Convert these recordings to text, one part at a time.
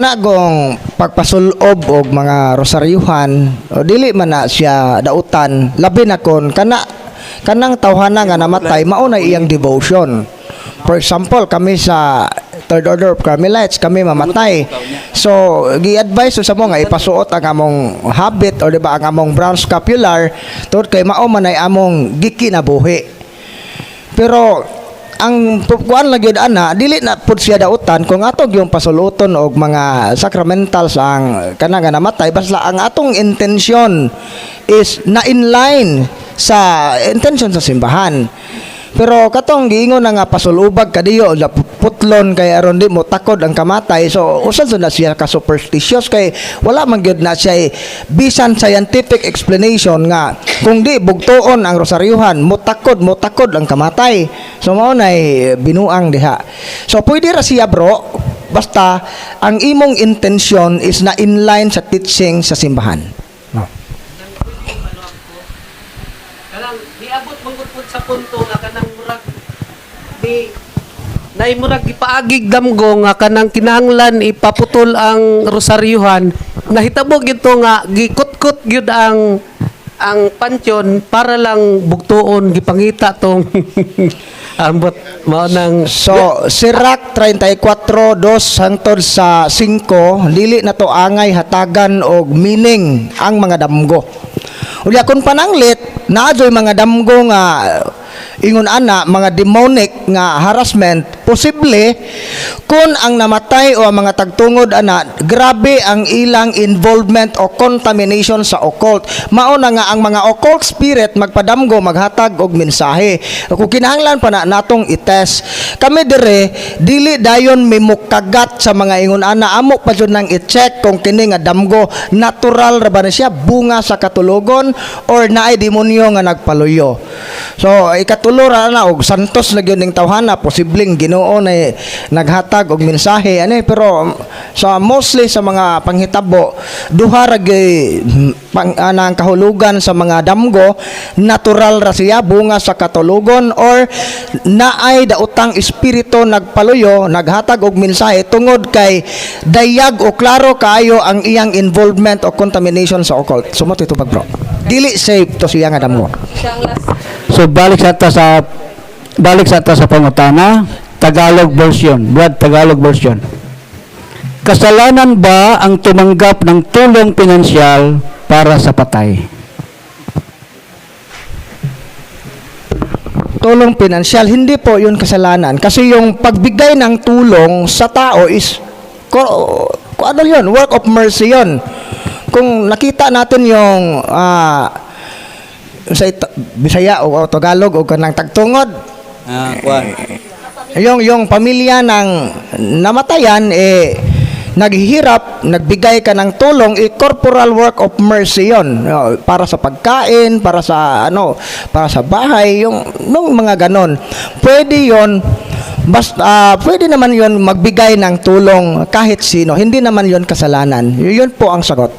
Nagong pagpasulob og mga rosaryuhan o dili man na siya dautan, labi na kon kana kanang tawhana nga namatay mao na iyang devotion. For example, kami sa Third Order of Carmelites, kami mamatay, so gi-advise sa mo nga ipasuot ang among habit or di ba ang among brown scapular tungod kay mao man ay among gikinabuhi. Pero ang kuan lang gyud ana, dili na pud siya dautan kung ato gyung pasuluton og mga sacramentals ang kana nga namatay, basta ang atong intensyon is na in line sa intention sa simbahan. Pero katong giingon na nga pasulubag kadiyo la putlon kay aron di mo takod ang kamatay, so usa na siya ka superstitious kay wala man gyud na siya bisan scientific explanation nga kung di bugtuon ang rosaryuhan, mo takod ang kamatay. So mao nay binuang diha. So pwede ra siya, bro, basta ang imong intention is na in line sa teaching sa simbahan, no? Kanang niabot man gud pud sa punto nga kanang murag ni nay murag gipaagig damgo nga kanang kinahanglan ipaputol ang rosaryuhan. Nahitabo gyud to nga gikutkot gyud ang pansyon para lang bugtuon, gipangita tong ambot mao nang So, Sirach 34:2 hangtod sa 5, dili na to angay hatagan og meaning ang mga damgo. Unya kung pananglit, naa joy mga damgo nga ingon ana, mga demonic nga harassment, posible kung ang namatay o ang mga tagtungod ana, grabe ang ilang involvement o contamination sa occult. Mao na nga ang mga occult spirit magpadamgo, maghatag og mensahe. Kung kinahanglan pa na natong i-test. Kami dire dili dayon mi mukagat sa mga ingon ana, amo pa jud nang i-check kung kini nga damgo natural ra ba na siya, bunga sa katulogon, or naay demonyo nga nagpaluyo. So ikatulo ra na og santos na gyud ning tawhana, posibleng Ginoo na naghatag og mensahe ani. Pero sa mostly sa mga panghitabo, duha ra gyud pang anang kahulugan sa mga damgo: natural ra siya, bunga sa katulugon, or naay daotang espiritu nagpaluyo, naghatag og mensahe tungod kay dayag o klaro kaayo ang iyang involvement o contamination sa occult. So mao to, bro, dili safe to siya nga damgo. So balik sa ta sa pangutana, Tagalog version, Brad, Tagalog version. Kasalanan ba ang tumanggap ng tulong pinansyal para sa patay? Tulong pinansyal, hindi po yun kasalanan. Kasi yung pagbigay ng tulong sa tao is, ko ano yun, work of mercy yun. Kung nakita natin yung sa Bisaya o Tagalog o kanang tagtungod, Ah, kuan. yung pamilya ng namatayan eh naghihirap, nagbigay ka ng tulong, eh, corporal work of mercy yun. No, para sa pagkain, para sa ano, para sa bahay, yung nung mga ganon. Pwede yon. Basta pwede naman yon magbigay ng tulong kahit sino. Hindi naman yon kasalanan. Yun po ang sagot.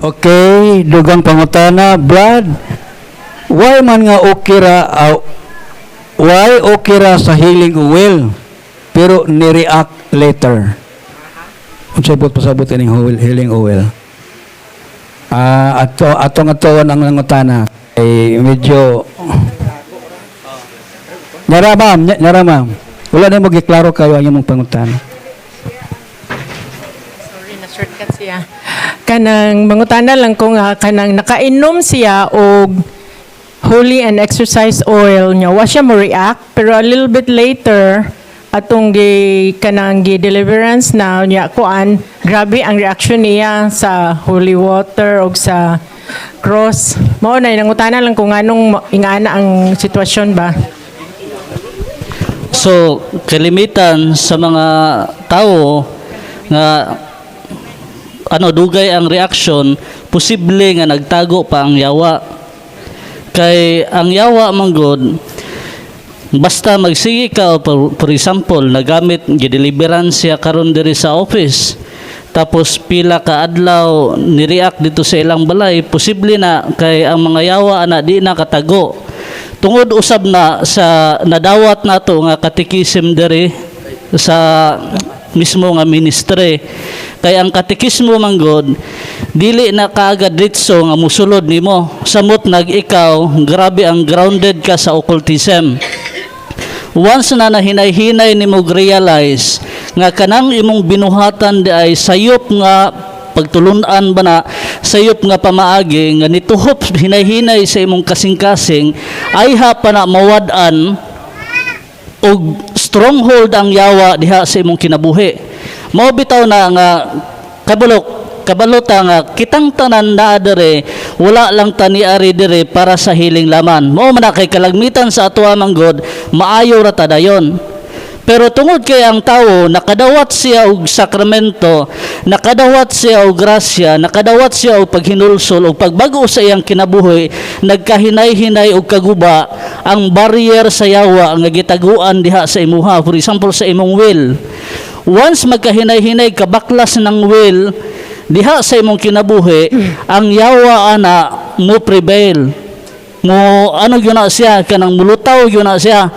Okay, dugang pangutana, Brad. Why man nga okay ra why okay ra sa healing oil pero ni-react later? Unsay buot pasabot ining healing oil? Ah, ato atong atuon ang nangutana ay medyo Nyara, ma'am, nyara, ma'am. Wala na mo giklaro kayo ang imong pangutana. Sorry, na shortcut siya. Kanang mangutana lang ko nga kanang nakainom siya og holy and exorcise oil niya. Wa siya mo react, pero a little bit later atong gi kanang gi deliverance na niya, kuan, grabe ang reaction niya sa holy water og sa cross. Mao na nangutana lang ko nganong ingana ang sitwasyon ba? So, kalimitan sa mga tao nga ano, dugay ang reaction, posible nga nagtago pa ang yawa. Kay ang yawa manggod basta magsige ka, for example, nagamit gideliverance siya karon diri sa office, tapos pila ka adlaw ni-react dito sa ilang balay, posible na kay ang mga yawa ana di na katago tungod usab na sa nadawat nato nga catechism diri sa mismo nga ministry. Kay ang katekismo manggod, dili na kaagad ditso nga musulod nimo. Samot nag ikaw, grabe ang grounded ka sa occultism. Once na nahinay-hinay nimo realize nga kanang imong binuhatan di ay sayop nga pagtulunan ba na, sayop nga pamaagi nga nituhop hinay-hinay sa imong kasing-kasing, ay ha pa na mawad-an og stronghold ang yawa diha sa imong kinabuhi. Mao bitaw na nga kabulok kabalo ta nga kitang tanan naa dere, wala lang tani ari dire para sa healing laman. Mao man na kay kalagmitan sa ato man god, maayo ra ta dayon. Pero tungod kay ang tawo nakadawat siya og sakramento, nakadawat siya og grasya, nakadawat siya og paghinulsol og pagbag-o sa iyang kinabuhi, nagkahinay-hinay og kaguba ang barrier sa yawa nga gitaguan diha sa imuha, for example sa imong will. Once magkahinay-hinay kabaklas ng will diha sa imong kinabuhi, ang yawa ana mo prevail, mo ano yun na siya, kanang mulutaw yun na siya.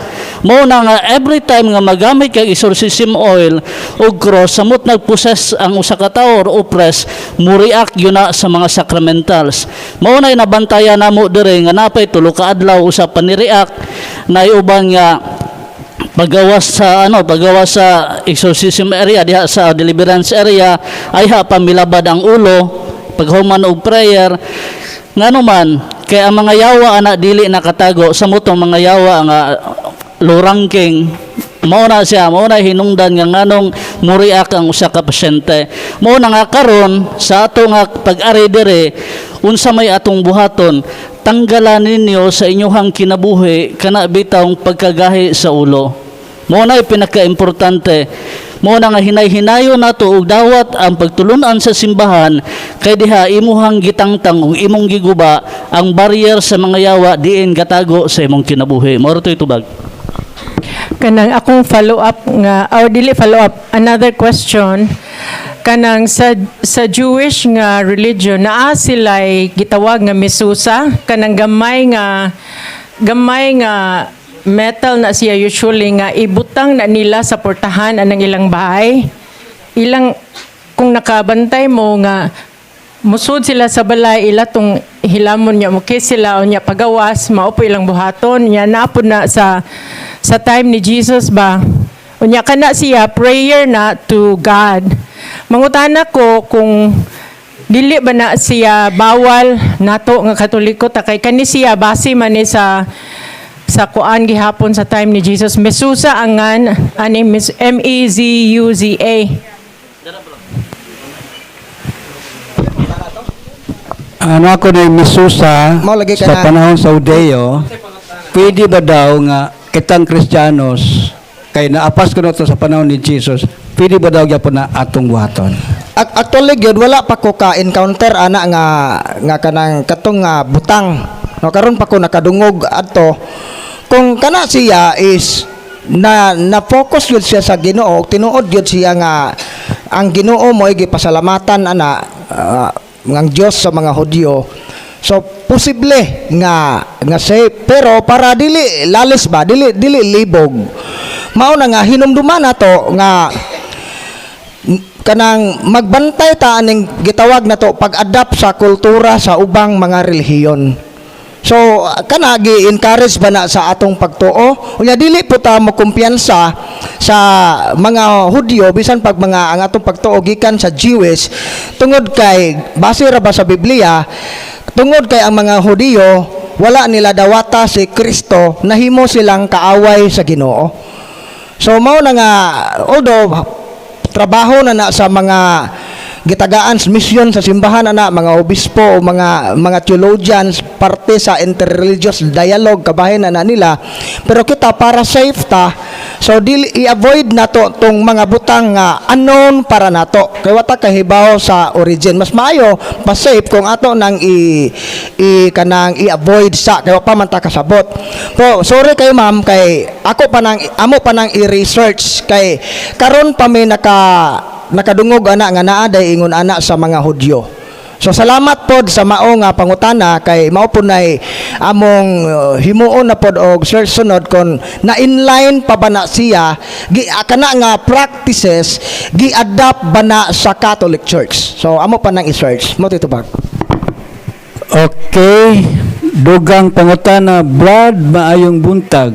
Mo na nga every time nga magamit kag exorcism oil o cross, samot nagpossess ang usa ka tawo or oppress, mo react yun na sa mga sacramentals. Mao na nabantayan namo dire nga napay 3 ka adlaw usa pa ni react na uban nga pagawas sa ano, pagawas sa exorcism area diha sa deliverance area, ay ha pamilabad ang ulo paghuman og prayer. Ngano man kay ang mga yawa ana dili nakatago sa mutong mga yawa nga low ranking. Mao na siya, mao na hinungdan nga nganong muriak ang usa ka pasyente. Mao na nga karon sa ato nga pag-ari dire, unsa may atong buhaton, tanggalan ninyo sa inyuhang kinabuhi kana bitawng pagkagahi sa ulo. Mao na pinaka-importante. Mao na nga hinay-hinayon nato og dawat ang pagtulunan sa simbahan, kay diha imuhang gitangtang ug imong giguba ang barrier sa mga yawa diin gatago sa imong kinabuhi. Mao ra to'y tubag. Kanang akong follow up nga, or dili follow up, another question. Kanang sa Jewish nga religion, naa sila'y gitawag nga mezuzah, kanang gamay nga metal na siya usually nga ibutang na nila sa portahan anang ilang bahay. Ilang kung nakabantay mo nga musud sila sa balay, ila tong hilamon niya, mo kiss sila o niya pagawas, mao po ilang buhaton niya. Naapod na sa time ni Jesus ba. Unya kana siya prayer na to God. Mangutana ko kung dili ba na siya bawal nato nga Katoliko ta, kay kani siya base man ni sa kuan gihapon sa time ni Jesus. Mezuzah angan ani, MEZUZA. Ano ako na mezuzah Mao lagi ka sa na. Panahon sa Hudeo, pwede ba daw nga kitang Kristiyanos, kay naapas ko na to sa panahon ni Jesus, pwede ba daw gyapon na atong buhaton? Actually gyud wala pa ko ka encounter ana nga kanang katong nga butang. No, karon pa ko nakadungog adto. Kung kana siya is na focus gyud siya sa Ginoo, tinuod gyud siya nga ang Ginoo mo gipasalamatan ana, ang Dios sa mga Hudyo. So posible nga safe, pero para dili lalis ba, dili libog. Mao na nga hinumduman nato nga kanang magbantay ta aning gitawag nato pag-adapt sa kultura sa ubang mga relihiyon. So kana gi-encourage ba na sa atong pagtuo? Unya dili po ta mo kumpiyansa sa mga Hudyo bisan pag mga ang atong pagtuo gikan sa Jewish, tungod kay base ra ba sa Biblia, tungod kay ang mga Hudiyo wala nila dawata si Kristo, nahimo silang kaaway sa Ginoo. So mao na nga although trabaho na na sa mga gitagaan sa mission sa simbahan ana, mga obispo o mga theologians, parte sa interreligious dialogue, kabahin na na nila, pero kita para safe ta, so dili i-avoid nato tong mga butang nga unknown para nato, kay wa ta kahibaw sa origin. Mas maayo pa safe kung ato nang i kanang i-avoid sa, kay wa pa man ta kasabot po. Sorry kay ma'am, kay ako pa nang amo pa nang i-research, kay karon pa may nakadungog ana nga naa day ingon ana sa mga Hudyo. So salamat pod sa mao nga pangutana kay mao pod nay among himuon na pod og search sunod kon na inline pa ba na siya gi kana nga practices, gi-adapt ba na sa Catholic Church. So amo pa nang i-search mo, Tito Bag. Okay, dugang pangutana, Brad, maayong buntag.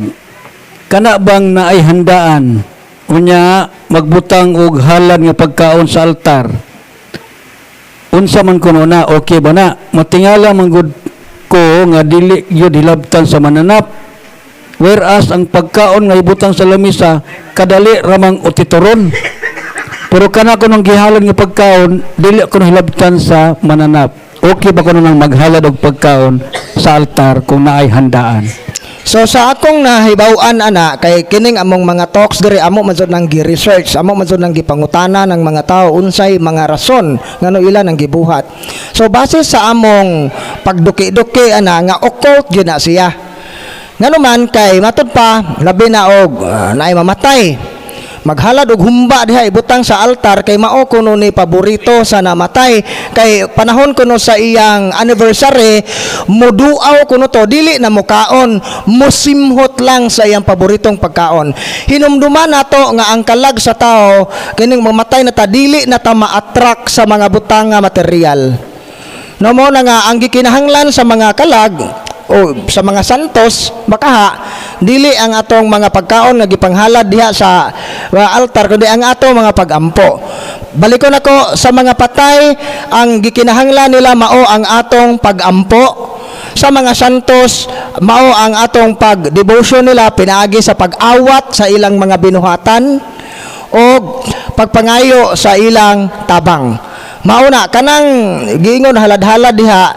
Kana bang naay handaan? Unya magbutang og halad nga pagkaon sa altar. Unsa man kuno na, okay ba na? Matingala man gud ko nga dili gyud hilabtan sa mananap. Whereas ang pagkaon nga ibutang sa lamisa kadali ramang utitoron. Pero kana ko nang gihalad nga pagkaon, dili ko hilabtan sa mananap. Okay ba kuno nang maghalad og pagkaon sa altar kung naay handaan? So sa akong nahibaw-an ana, kay kining among mga talks diri, amo man jud nang gi-research, amo man jud nang gipangutana ng mga tao unsay mga rason ngano ila nang gibuhat. So base sa among pagduki-duki ana nga occult gyud na siya. Ngano man kay matud pa labi na og naay mamatay, maghalad og humba diha, ibutang sa altar kay mao kuno ni paborito sa namatay, kay panahon kuno sa iyang anniversary, muduaw kuno to, dili na mukaon, musimhot lang sa iyang paboritong pagkaon. Hinumduman nato nga ang kalag sa tao kining mamatay na ta, dili na ta ma-attract sa mga butang nga material. No, mo na nga ang gikinahanglan sa mga kalag o sa mga santos bakaha, dili ang atong mga pagkaon nga gipanghalad diha sa altar kundi ang atong mga pagampo. Balikon ako sa mga patay, ang gikinahanglan nila mao ang atong pagampo. Sa mga santos, mao ang atong pag-devotion nila pinaagi sa pag-awat sa ilang mga binuhatan o pagpangayo sa ilang tabang. Mauna kanang giingon halad-halad diha,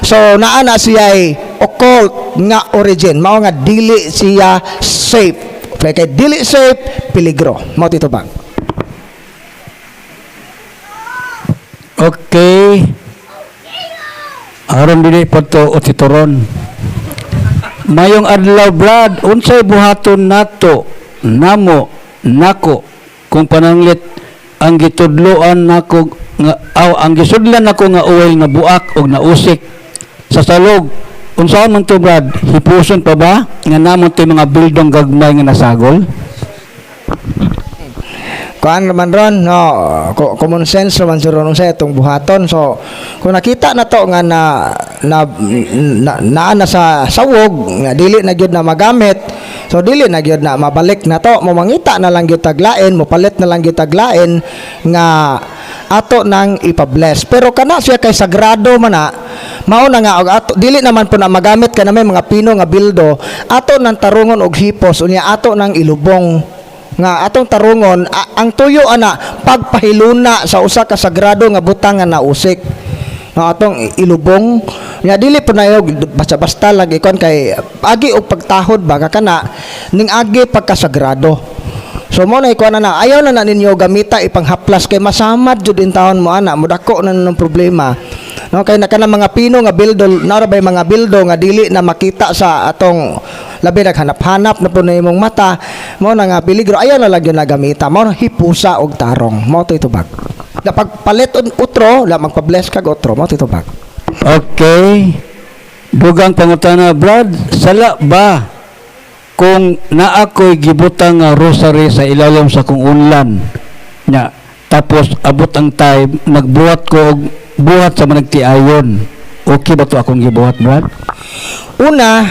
so naa na siya occult nga origin, mao nga dili siya safe. Kay kay dili safe, peligro. Mao, Tito Bang. Okay. Aron dili po to utitoron. Mayong adlaw, Brad, unsay buhaton nato, namo, nako kung pananglit ang gitudloan nako nga aw, ang gisudlan nako nga oil nga buak og nausik sa salog? Unsaon man to, Brad? Hipuson pa ba nga namon to mga bildong gagmay nga nasagol? Kuan naman ron, no, common sense naman siguro nung sa itong buhaton. So kung nakita na to nga na naa na sa sawog nga dili na gyud na magamit, so dili na gyud na mabalik na to, mo mangita na lang gyud taglain, mo palit na lang gyud taglain nga ato nang ipa-bless. Pero kana siya kay sagrado man na, mao na nga og ato dili naman po na magamit kana may mga pino nga bildo, ato nang tarungon og hipos, unya ato nang ilubong nga atong tarungon ang tuyo ana pagpahiluna sa usa ka sagrado nga butang nga nausik, no, atong ilubong nga dili po na basta-basta lang ikon kay agi og pagtahod ba nga kana ning agi pagkasagrado. So mo na ikuan na ayaw na na ninyo gamita ipanghaplas kay masamad jud in taon mo ana, mudako na ng problema, no, kay na kana mga pino nga bildo, nara bay mga bildo nga dili na makita sa atong, labi naghanap-hanap na po na imong mata, mo na nga peligro. Ayaw na lang yun na gamita mo, hipusa og tarong mo to itubag na pagpalit otro la, magpa-bless kag otro mo, Tito Bag. Okay. Dugang pangutana, Brad, sala ba kung naa ko'y gibutang nga rosary sa ilalom sa kong unlan nya, tapos abot ang time nagbuhat ko og buhat sa managtiayon? Okay ba to akong gibuhat, Brad? Una,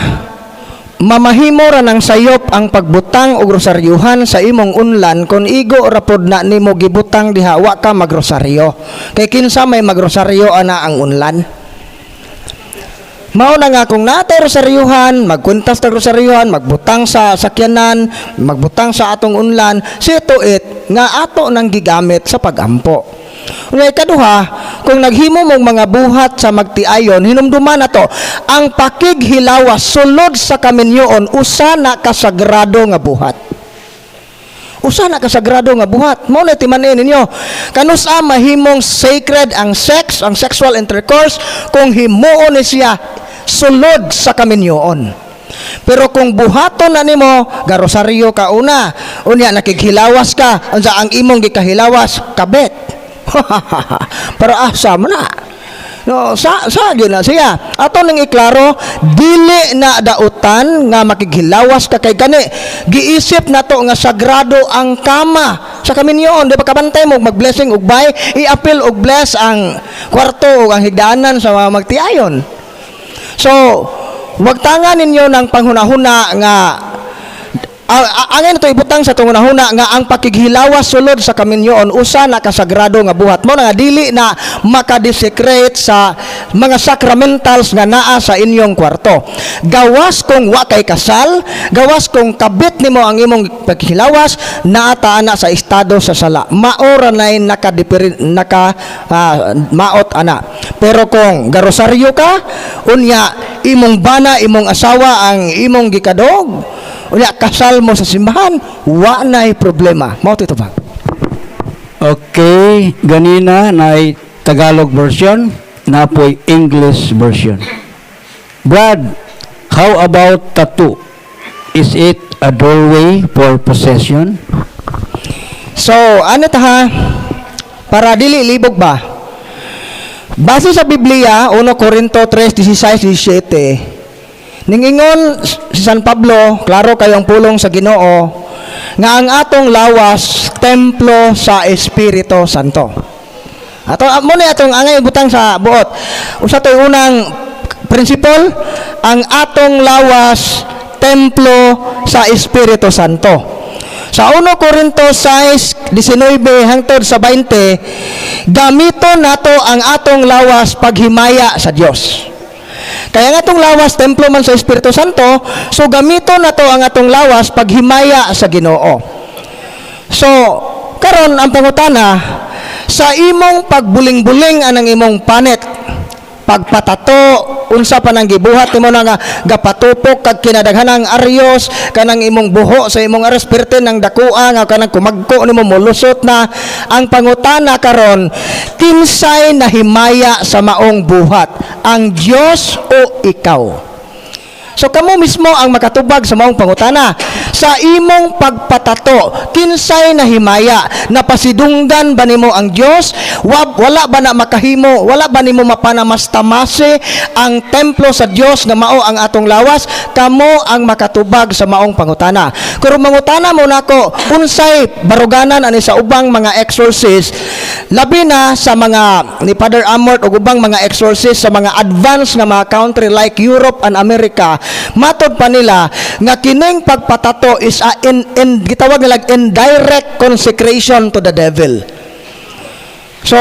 mamahimo ra ng sayop ang pagbutang og rosaryuhan sa imong unlan kung igo ra pod na nimo gibutang diha, wa ka magrosaryo. Kay kinsa may magrosaryo ana ang unlan? Mao na nga kung natay rosaryuhan, magkwintas tag rosaryuhan, magbutang sa sakyanan, magbutang sa atong unlan, see to it nga ato nang gigamit sa pagampo. Unya ikaduha, kung naghimo mong mga buhat sa magtiayon, hinumduman nato ang pakighilawas sulod sa kaminyoon, usa na kasagrado nga buhat. Usa na kasagrado nga buhat. Mao na timanin ninyo. Kanusa mahimong sacred ang sex, ang sexual intercourse, kung himuon ni siya sulod sa kaminyoon. Pero kung buhaton na nimo, garosaryo ka una, unya nakighilawas ka, unsa ang imong gikahilawas? Kabet. Pero asa mo na? No, sa gyud na siya. Ato ning iklaro, dili na dautan nga makighilawas ka kay gani giisip nato nga sagrado ang kama sa kaminyoon, di ba kabantay mo mag-blessing og bay, iapil og bless ang kwarto ug ang higdaanan sa mga magtiayon. So, wag tanga ninyo ng panghunahuna nga angay nato ibutang sa tungunahuna nga ang pakighilawas sulod sa kaminyoon usa na kasagrado nga buhat mo nga dili na makadesecrate sa mga sacramentals nga naa sa inyong kwarto. Gawas kung wa kay kasal, gawas kung kabit nimo ang imong paghilawas, naa ta ana sa estado sa sala. Maora nay naka maot ana. Pero kung garosaryo ka, unya imong bana, imong asawa ang imong gikadog, unya kasal mo sa simbahan, wa na'y problema. Mao to ba? Okay, ganina na Tagalog version, napoy English version. Brad, how about tattoo? Is it a doorway for possession? So, ano ta ha? Para dili libog ba? Base sa Biblia, 1 Corinto 3:16 17, ningingon si San Pablo, klaro kayong pulong sa Ginoo, nga ang atong lawas templo sa Espiritu Santo. Ato mo ni atong angay butang sa buot. Usa to'y unang principle, ang atong lawas templo sa Espiritu Santo. Sa 1 Corinto 6:19 hangtod sa 20, gamito nato ang atong lawas paghimaya sa Dios. Kaya ang atong lawas templo man sa Espiritu Santo, so gamito nato ang atong lawas paghimaya sa Ginoo. So, karon ang pangutana, sa imong pagbuling-buling anang imong panit, pagpatato, unsa pa nang gibuhat nimo na nga gapatupok kag kinadaghanang aryos kanang imong buho sa imong aryos perti nang dakua nga kanang kumagko nimo molusot na, ang pangutana karon, kinsay nahimaya sa maong buhat, ang Dios o ikaw? So kamo mismo ang makatubag sa maong pangutana. Sa imong pagpatato, kinsay nahimaya? Napasidunggan ba nimo ang Dios? Wala ba na makahimo? Wala ba nimo mapanamase ang templo sa Dios nga mao ang atong lawas? Kamo ang makatubag sa maong pangutana. Pero mangutana mo nako, unsay baruganan ani sa ubang mga exorcist, labi na sa mga ni Father Amort ug ubang mga exorcist sa mga advanced nga mga country like Europe and America, matod pa nila nga kining pagpatato is a in gitawag nila indirect consecration to the devil. So,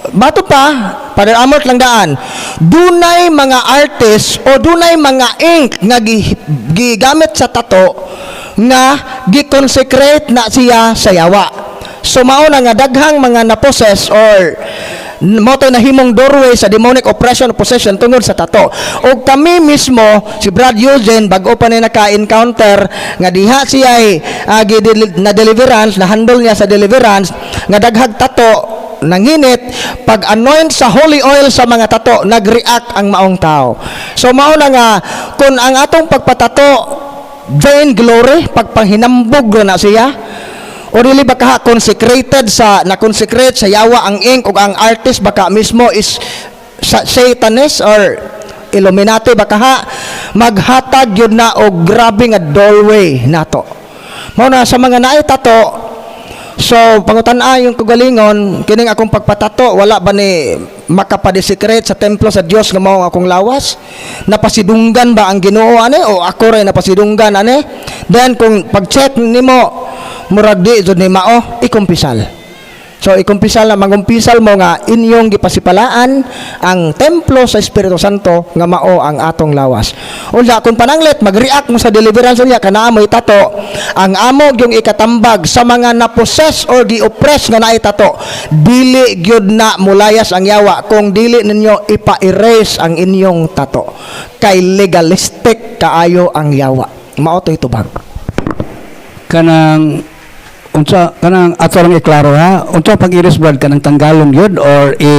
bato pa, Father Amort lang daan, dunay mga artist o dunay mga ink nga gigamit sa tato nga gi-consecrate na siya sa yawa. So mao na nga daghang mga na-possess or mo to nahimong doorway sa demonic oppression o possession tungod sa tato. O kami mismo, si Brad Eugene, bago pa ni naka-encounter nga diha siya ay na deliverance, na handle niya sa deliverance nga daghag tato nanginit, pag anoint sa holy oil sa mga tato, nag-react ang maong tao. So mao na nga kung ang atong pagpatato vain glory, pagpanghinambog na siya, o dili ba kaha consecrated sa na consecrate sa yawa ang ink ug ang artist baka mismo is sa Satanist or Illuminati baka ha, maghatag yun na og grabe nga doorway nato. Mao na sa mga naay tato. So pangutan-a yung kagalingon, kining akong pagpatato, wala ba ni makapadesecrate sa templo sa Dios nga mao ang akong lawas? Napasidunggan ba ang Ginoo ani o ako ray napasidunggan ani? Then kung pag-check nimo murag di jud ni mao, ikumpisal. So ikumpisal na mangumpisal mo nga inyong gipasipalaan ang templo sa Espiritu Santo nga mao ang atong lawas. Unya kung pananglit mag-react mo sa deliverance unya kanaa mo'y tato, ang amo gyung ikatambag sa mga na-possess or gi-oppress nga naay tato, dili gyud na mulayas ang yawa kung dili ninyo ipa-erase ang inyong tato. Kay legalistic kaayo ang yawa. Mao to'y tubag. Kanang unsa kanang ato lang iklaro ha, unsa pag-iris, Brad, kanang tanggalon yun or i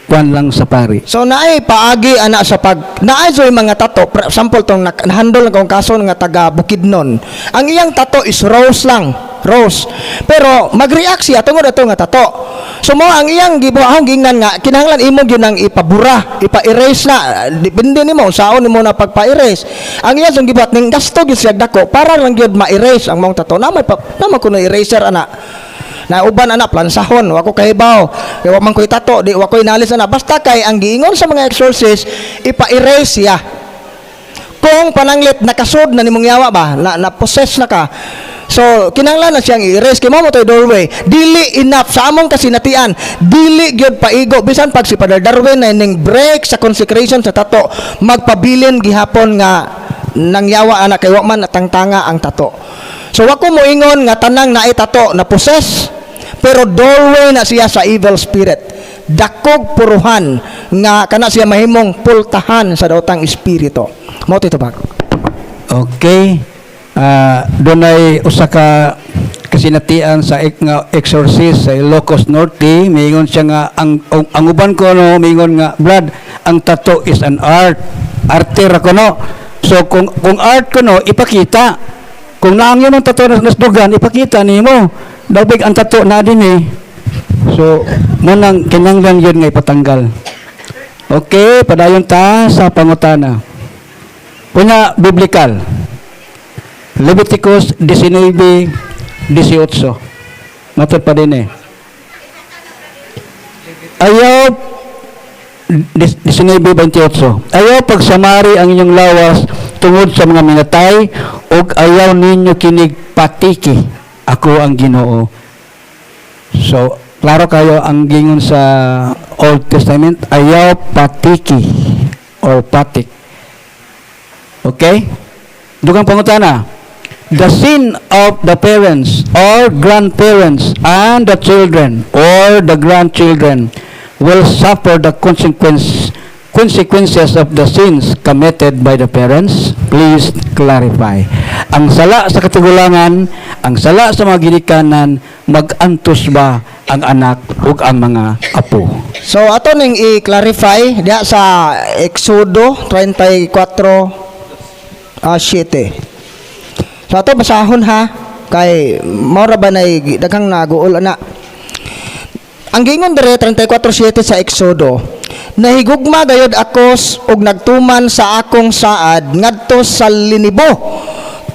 kuan lang sa pari? So naay paagi ana sa pag naay soy mga tato, sample tong nahandle na kong kaso nga taga Bukidnon. Ang iyang tato is rose lang. Rose. Pero mag-react siya tungod ato nga tato. So mo ang iyang gibuhang gingnan nga kinahanglan imo gyud nang ipabura, ipa-erase na. Depende nimo saon nimo na pagpa-erase. Ang iyang gibuhat ning gasto gyud siya dako para lang gyud ma-erase ang maong tato. Na may pa, na man kuno eraser ana. Na uban ana plansahon, wa ko kahibaw. Kay wa man ko'y tato, di wa ko'y nalis ana. Basta kay ang giingon sa mga exorcist, ipa-erase siya. Kung pananglit nakasud na nimong yawa ba, na, na possess na ka. So kinahanglan na siyang i-erase kay mo to'y doorway. Dili enough sa among kasinatian, dili gyud paigo bisan pag si Father Darwin na ning break sa consecration sa tato, magpabilin gihapon nga nangyawa ana kay wa man natangtanga ang tato. So wa ko moingon nga tanang naay tato na possess, pero doorway na siya sa evil spirit. Dakog puruhan nga kana siya mahimong pultahan sa daotang espiritu. Mao to bag. Okay. Dunay usa ka kasinatian sa nga exorcist sa Ilocos Norte, miingon siya nga ang uban ko no miingon nga, "Brad, ang tattoo is an art. Arte ra kuno." So kung art kuno ipakita. Kung naangyon ang tattoo na nasdugan, ipakita nimo. Dabig ang tattoo na din eh. So mo nang kinahanglan yun nga ipatanggal. Okay, padayon ta sa pangutana. Una, biblical. Leviticus 19:18. Matod pa din eh. Ayaw, 19:28. Ayaw pagsamari ang inyong lawas tungod sa mga minatay ug ayaw ninyo kinig patiki. Ako ang Ginoo. So, klaro kayo ang gingon sa Old Testament, ayaw patiki or patik. Okay? Dugang pangutana. The sin of the parents or grandparents and the children or the grandchildren will suffer the consequences of the sins committed by the parents? Please clarify. Ang sala sa katigulangan, ang sala sa mga ginikanan, mag-antos ba ang anak ug ang mga apo? So ato ning i-clarify diha sa Exodo 34 7. So ato basahon ha, kay mao ra ba nay daghang naguol ana. Ang gingon dire 34:7 sa Exodo, "Nahigugma gayod ako ug nagtuman sa akong saad ngadto sa linibo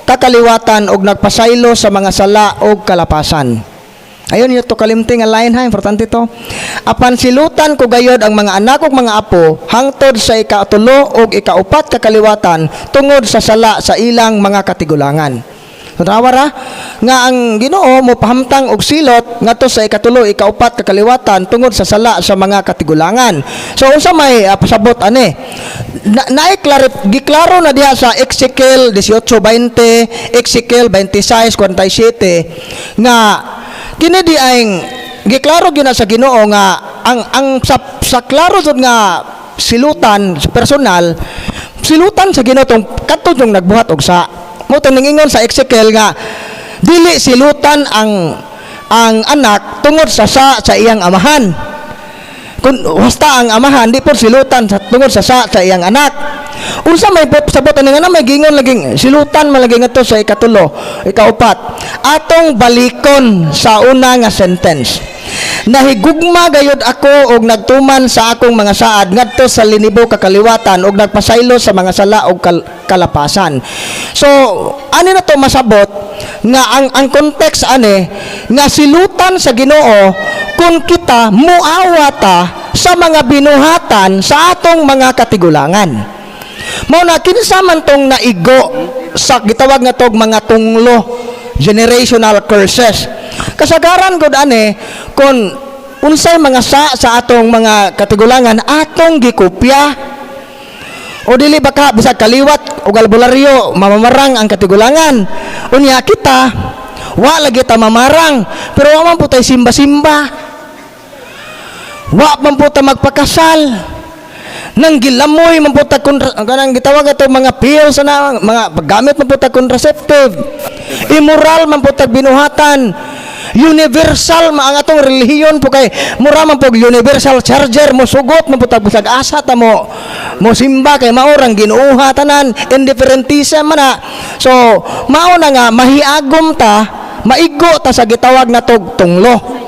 kakaliwatan ug nagpasaylo sa mga sala ug kalapasan." Ayon yun to kalimti nga line ha, importante to. "Apan silutan ko gayod ang mga anak ug mga apo hangtod sa ikatulo ug ikaupat kakaliwatan tungod sa sala sa ilang mga katigulangan." So tanawa ra nga ang Ginoo mo pahamtang og silot ngadto sa ikatulo, ikaupat kakaliwatan tungod sa sala sa mga katigulangan. So unsa may pasabot ani? Na, giklaro na diha sa Ezekiel 18:20, Ezekiel 26:47 nga kini di ay giklaro gyud na sa Ginoo nga ang sa klaro jud nga silutan sa personal, silutan sa Ginoo tong kadto yung nagbuhat og sa mo to. Ningingon sa Ezekiel nga dili silutan ang anak tungod sa iyang amahan. Kung wasta ang amahan, di po silutan sa tungod sa iyang anak. Unsa may sabot ani nga na may gingon laging silutan man lagi ngadto sa ikatulo, ikaupat? Atong balikon sa una nga sentence. "Nahigugma gayod ako og nagtuman sa akong mga saad ngadto sa linibo kakaliwatan og nagpasaylo sa mga sala og kalapasan." So ani na to masabot nga ang context ani nga silutan sa Ginoo kung kita muawa ta sa mga binuhatan sa atong mga katigulangan. Mao na kinsa man tong naigo sa gitawag nga tog mga tunglo, generational curses. Kasagaran gud ani kung unsay mga sa atong mga katigulangan atong gikopya. O dili ba ka bisag kaliwat og albularyo, mamamarang ang katigulangan. Unya kita wa lagi ta mamarang, pero wa man po tay simba-simba. Wa man po ta magpakasal. Nang gilamoy man po ta kontra, kanang gitawag ato mga pills na mga paggamit man po ta contraceptive. Immoral man po tag binuhatan. Universal ma ang atong relihiyon po kay mura man po universal charger, mo sugot man po tag bisag asa ta mo simba kay mao rang ginuuha tanan, indifferentism man na. So mao na nga mahiagom ta. Maigo ta sa gitawag natog tunglo.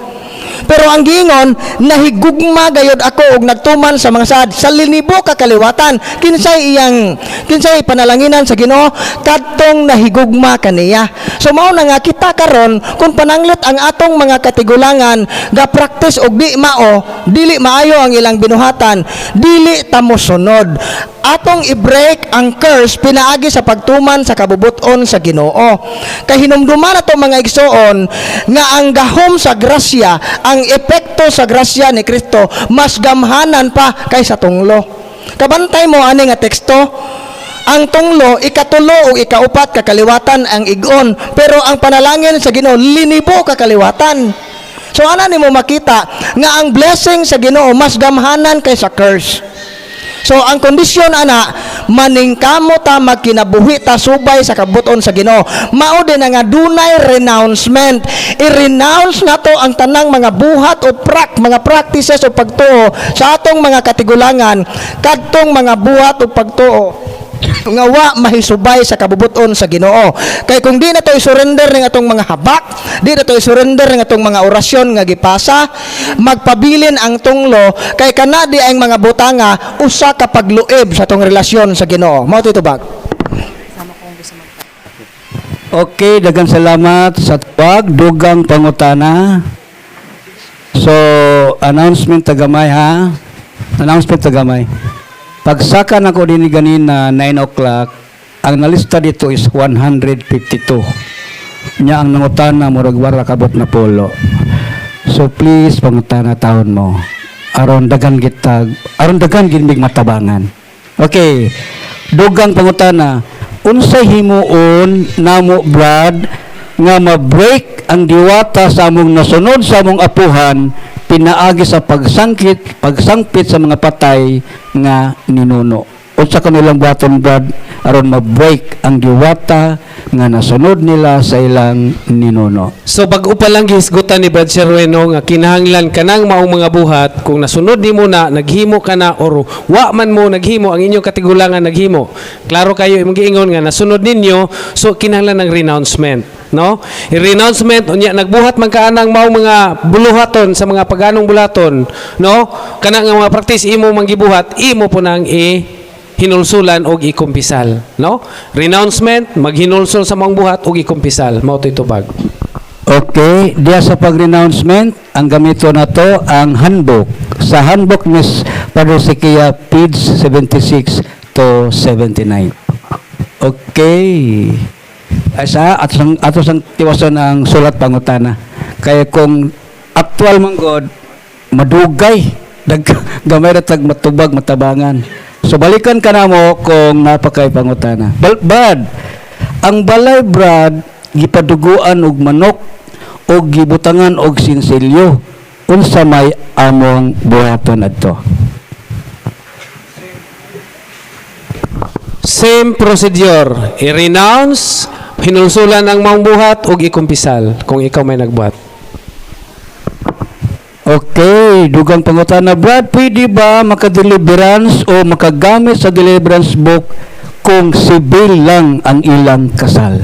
Pero ang giingon, nahigugma gayod ako og nagtuman sa mga saad sa linibo ka kaliwatan. Kinsay panalanginan sa Ginoo? Kadtong nahigugma kaniya. So mao na nga kita karon, kung pananglit ang atong mga katigulangan ga practice og di mao, dili maayo ang ilang binuhatan, dili ta mosunod. Atong i-break ang curse pinaagi sa pagtuman sa kabubuton sa Ginoo. Kay hinumduman nato, mga igsoon, nga ang gahom sa grasya, ang epekto sa grasya ni Kristo mas gamhanan pa kaysa tunglo. Kabantay mo ani nga teksto, ang tunglo, ikatulo o ikaupat kakaliwatan ang igon, pero ang panalangin sa Ginoo, linibo kakaliwatan. So ana nimo makita nga ang blessing sa Ginoo mas gamhanan kaysa curse. So ang kondisyon ana, maningkamo ta, magkinabuhi ta subay sa kabuton sa Ginoo. Mao din nga dunay renouncement. I-renounce nato ang tanang mga buhat o mga practices o pagtuo sa atong mga katigulangan, kadtong mga buhat o pagtuo nga wa mahisubay sa kabubuton sa Ginoo. Kay kung di na to i-surrender ning atong mga habak, di na to i-surrender ning atong mga orasyon nga gipasa, magpabilin ang tunglo, kay kana di ang mga butanga usa ka pagluib sa atong relasyon sa Ginoo. Mao to tubag. Okay, daghang salamat sa tawag, dugang pangutana. So, announcement tagamay ha. Announcement tagamay. Pagsaka nako dinhi ganina 9 o'clock, ang nalista dito is 152. Nya ang nangutana murag wara kabot na polo. So please, pangutana taon mo. Aron dagan gitag, aron dagan gid mig matabangan. Okay. Dugang pangutana, unsay himuon namo, Brad, nga ma-break ang diwata sa among nasunod sa among apuhan pinaagi sa pagsangkit pagsangpit sa mga patay nga ninuno? Unsa kanilang buhaton, Brad, aron ma-break ang diwata nga nasunod nila sa ilang ninuno? So bag-o pa lang gihisgutan ni Brad Sherwin, no, nga kinahanglan kanang maong mga buhat, kung nasunod nimo na, naghimo ka na or wa man mo naghimo, ang inyong katigulangan naghimo. Klaro kayo imong giingon nga nasunod ninyo, so kinahanglan ng renouncement, no? I-renouncement unya nagbuhat man ka anang maong mga buluhaton sa mga paganong buluhaton, no? Kana nga mga practice imo man gibuhat, imo po nang i hinulsulan og ikumpisal, no? Renouncement, maghinulsol sa maong buhat og ikumpisal. Mao to'y tubag. Okay, diya sa pag-renouncement, ang gamito na to ang handbook. Sa handbook ni Padre Sikia, page 76 to 79. Okay. Ay sa ato sang tiwason ang sulat pangutana. Kaya kung actual man god, madugay dag gamay ra tag matubag matabangan. So balikan ka na mo kung napakay pangutana. Brad, ang balay, Brad, gipaduguan og manok og gibutangan og sinsilyo. Unsa may among buhaton adto? Same procedure. I-renounce, hinulsulan ang maong buhat ug ikumpisal kung ikaw may nagbuhat. Okay, dugang pangutana, Brad, pwede ba makadeliverance o makagamit sa deliverance book kung sibil lang ang ilang kasal?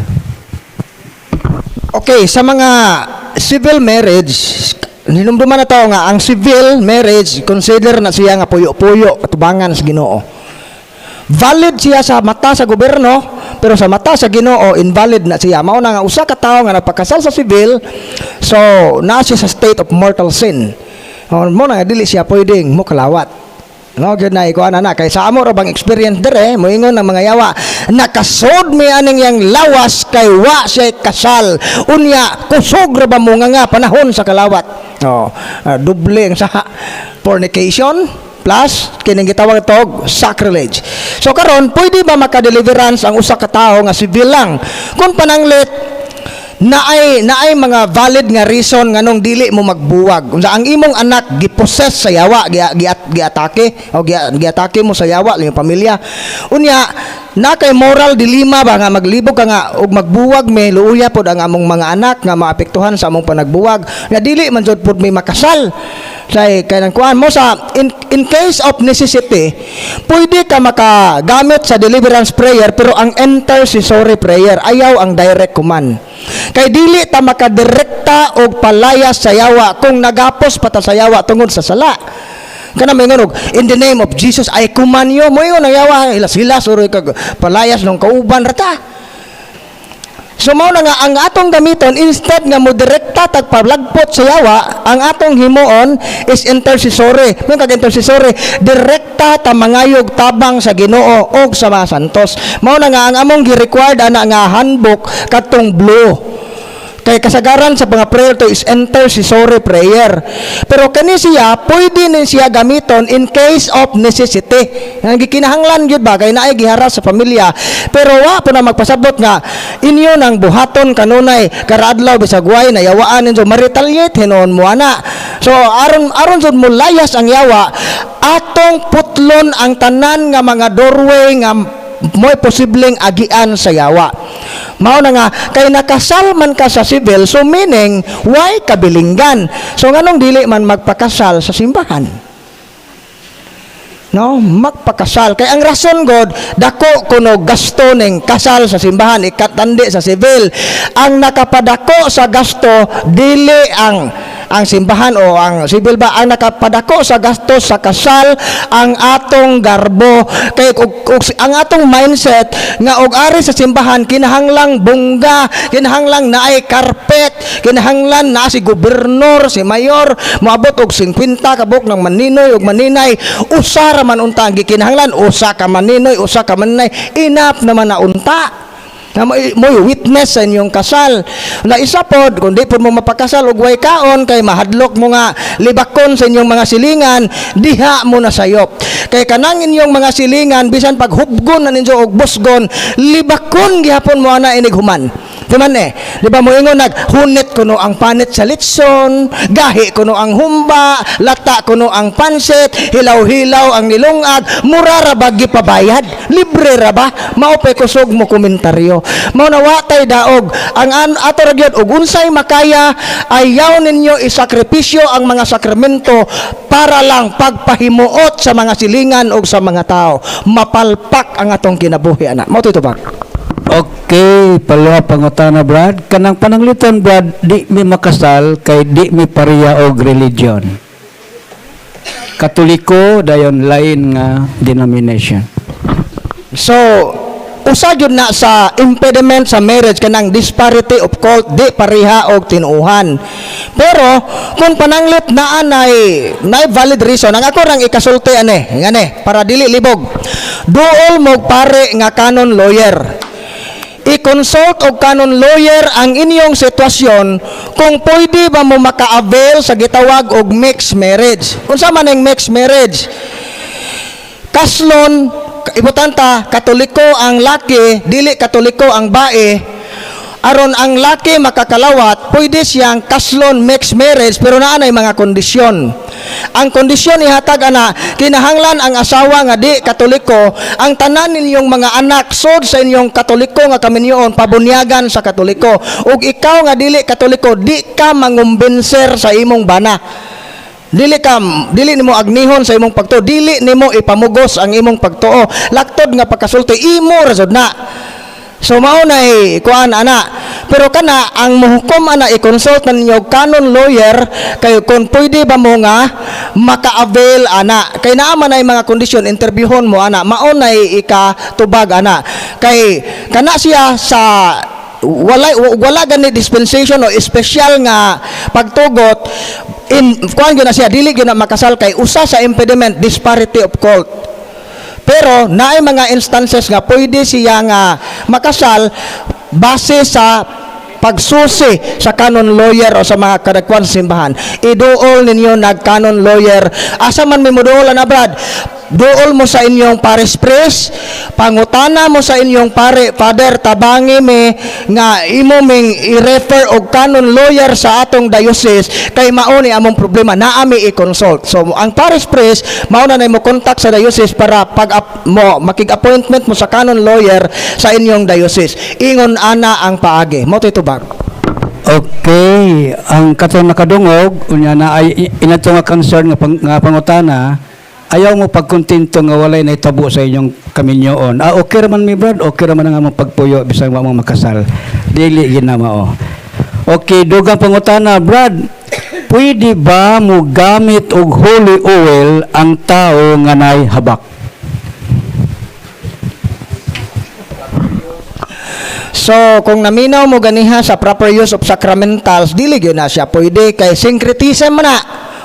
Okay, sa mga civil marriage, hinumduman na to nga ang civil marriage consider na siya nga puyo-puyo katubangan sa Ginoo. Valid siya sa mata sa gobyerno, pero sa mata sa Ginoo invalid na siya. Mao na nga usa ka tawo nga nagpakasal sa civil, so naa siya sa state of mortal sin. O, mo na nga dili siya pwedeng mo kalawat. No, gyud na ikuan na kay sa amo ra bang experience dire, moingon ng mga yawa, nakasod mi aning yang lawas kay wa siya kasal. Unya kusog ra ba mo nga panahon sa kalawat? Oh, doble ang sa fornication plus kining gitawag tog sacrilege. So karon, pwede ba maka-deliverance ang usa ka tawo nga civil lang? Kung pananglit naay mga valid nga reason nganong dili mo magbuwag. Unsa ang imong anak gipossess sa yawa, giatake o giatake mo sa yawa yung pamilya. Unya na kay moral dilema ba nga maglibog ka nga og magbuwag may luuya pod ang among mga anak nga maapektuhan sa among panagbuwag, nga dili man jud pod may makasal. Say kay nang kuan mo sa in case of necessity, pwede ka makagamit sa deliverance prayer, pero ang intercessory prayer, ayaw ang direct command. Kay dili ta makadirekta og palayas sa yawa kung nagapos pa ta sa yawa tungod sa sala. Kana may og, "In the name of Jesus, I command you." Mo ang yawa, hilas-hilas uro kag palayas nung kauban rata. So mao na nga ang atong gamiton, instead nga mo direkta tag palagpot sa yawa, ang atong himuon is intercessory. Mo kag intercessory, direkta ta mangayog tabang sa Ginoo og sa mga santos. Mao na nga ang among gi-required ana nga handbook katong blue. Kay kasagaran sa mga prayer to is intercessory prayer. Pero kani siya, pwede ni siya gamiton in case of necessity. Nga gikinahanglan gyud ba kay naay giharas sa pamilya. Pero wa po na magpasabot nga inyo nang buhaton kanunay karaadlaw bisag way nayawaan ninyo, ma-retaliate hinuon mo ana. So aron aron jud mo layas ang yawa, atong putlon ang tanan nga mga doorway nga mo'y posibleng agian sa yawa. Mao na nga kay nakasal man ka sa civil, so meaning why kabilinggan? So nganong dili man magpakasal sa simbahan? No, magpakasal kay ang rason god, dako kuno gasto ning kasal sa simbahan ikatandi sa civil. Ang nakapadako sa gasto dili ang simbahan o ang civil ba. Ang nakapadako sa gasto sa kasal ang atong garbo, kay og ang atong mindset nga og ari sa simbahan kinahanglang bongga, kinahanglang naay carpet, kinahanglan naa si gobernador, si mayor, moabot og 50 ka buok ng maninoy ug maninay. Usa ra man unta ang gikinahanglan, usa ka maninoy, usa ka maninay, enough naman na unta na mo witness sa inyong kasal. Na isa pod, kung di pod mo mapakasal og way kaon kay mahadlok mo nga libakon sa inyong mga silingan, diha mo na sayop. Kay kanang inyong mga silingan, bisan paghubgon na ninyo og busgon, libakon gihapon mo ana inig human. Di man eh. Di ba moingon nag hunit kuno ang panit sa litson, gahi kuno ang humba, lata kuno ang pansit, hilaw-hilaw ang nilungag, mura ra ba gipabayad? Libre ra ba? Mao pay kusog mo komentaryo. Mao na wa tay daog. Ang ato ra gyud og unsay makaya, ayaw ninyo isakripisyo ang mga sakramento para lang pagpahimuot sa mga silingan o sa mga tao. Mapalpak ang atong kinabuhi ana. Mao to ba? Okay, paluha pangutana, Brad. Kanang panangliton, Brad, di mi makasal kay di mi pareha og religion. Katoliko dayon lain nga denomination. So, usa gyud na sa impediment sa marriage kanang disparity of cult, di pareha og tinuohan. Pero kung pananglit naa nay valid reason, ang ako rang ikasulti ane, ngane para dili libog. Duol mo pare nga canon lawyer. I-consult og canon lawyer ang inyong sitwasyon kung pwede ba mo maka-avail sa gitawag og mixed marriage. Unsa man ang mixed marriage? Kaslon ibutanta Katoliko ang laki, dili Katoliko ang bae. Aron ang laki makakalawat, pwede siyang kaslon mixed marriage, pero naa nay mga kondisyon. Ang kondisyon ihatag ana, kinahanglan ang asawa nga di Katoliko, ang tanan ninyong mga anak sod sa inyong Katoliko nga kaminyoon pabunyagan sa Katoliko, ug ikaw nga dili Katoliko, di ka mangumbinser sa imong bana, dili ka dili nimo agnihon sa imong pagtuo, dili nimo ipamugos ang imong pagtuo. Laktod nga pagkasulti, imo ra jud na. So mao nay kuan ana. Pero kana ang muhukom ana, i-consult na ninyo canon lawyer kay kung pwede ba mo nga maka-avail ana. Kay naa man ay mga kondisyon, interviewon mo ana. Mao nay ikatubag ana. Kay kana siya sa wala wala gani dispensation o espesyal nga pagtugot in kuan gyud na siya, dili gyud na makasal kay usa sa impediment, disparity of cult. Pero naay mga instances nga pwede siya nga makasal base sa pagsusi sa canon lawyer o sa mga kadagkuan sa simbahan. Iduol ninyo nag canon lawyer. Asa man may moduol na, Brad? Duol mo sa inyong parish priest, pangutana mo sa inyong pare, "Father, tabangi mi nga imo ming i-refer og canon lawyer sa atong diocese kay mao ni among problema, naa mi i-consult." So ang parish priest mao na mo contact sa diocese para pag mo makig-appointment mo sa canon lawyer sa inyong diocese. Ingon ana ang paagi. Mao to tubag. Okay, ang katong nakadungog unya na ay inato nga concern nga pangutana, ayaw mo pagkontento nga walay nahitabo sa inyong kaminyoon. Ah, okay ra man mi, Brad, okay ra man ang among pagpuyo bisan wa mo makasal. Dili gyud na mao. Okay, dugang pangutana, Brad. Pwede ba mo gamit og holy oil ang tao nga nay habak? So, kung naminaw mo ganiha sa proper use of sacramentals, dili gyud na siya pwede kay syncretism man na.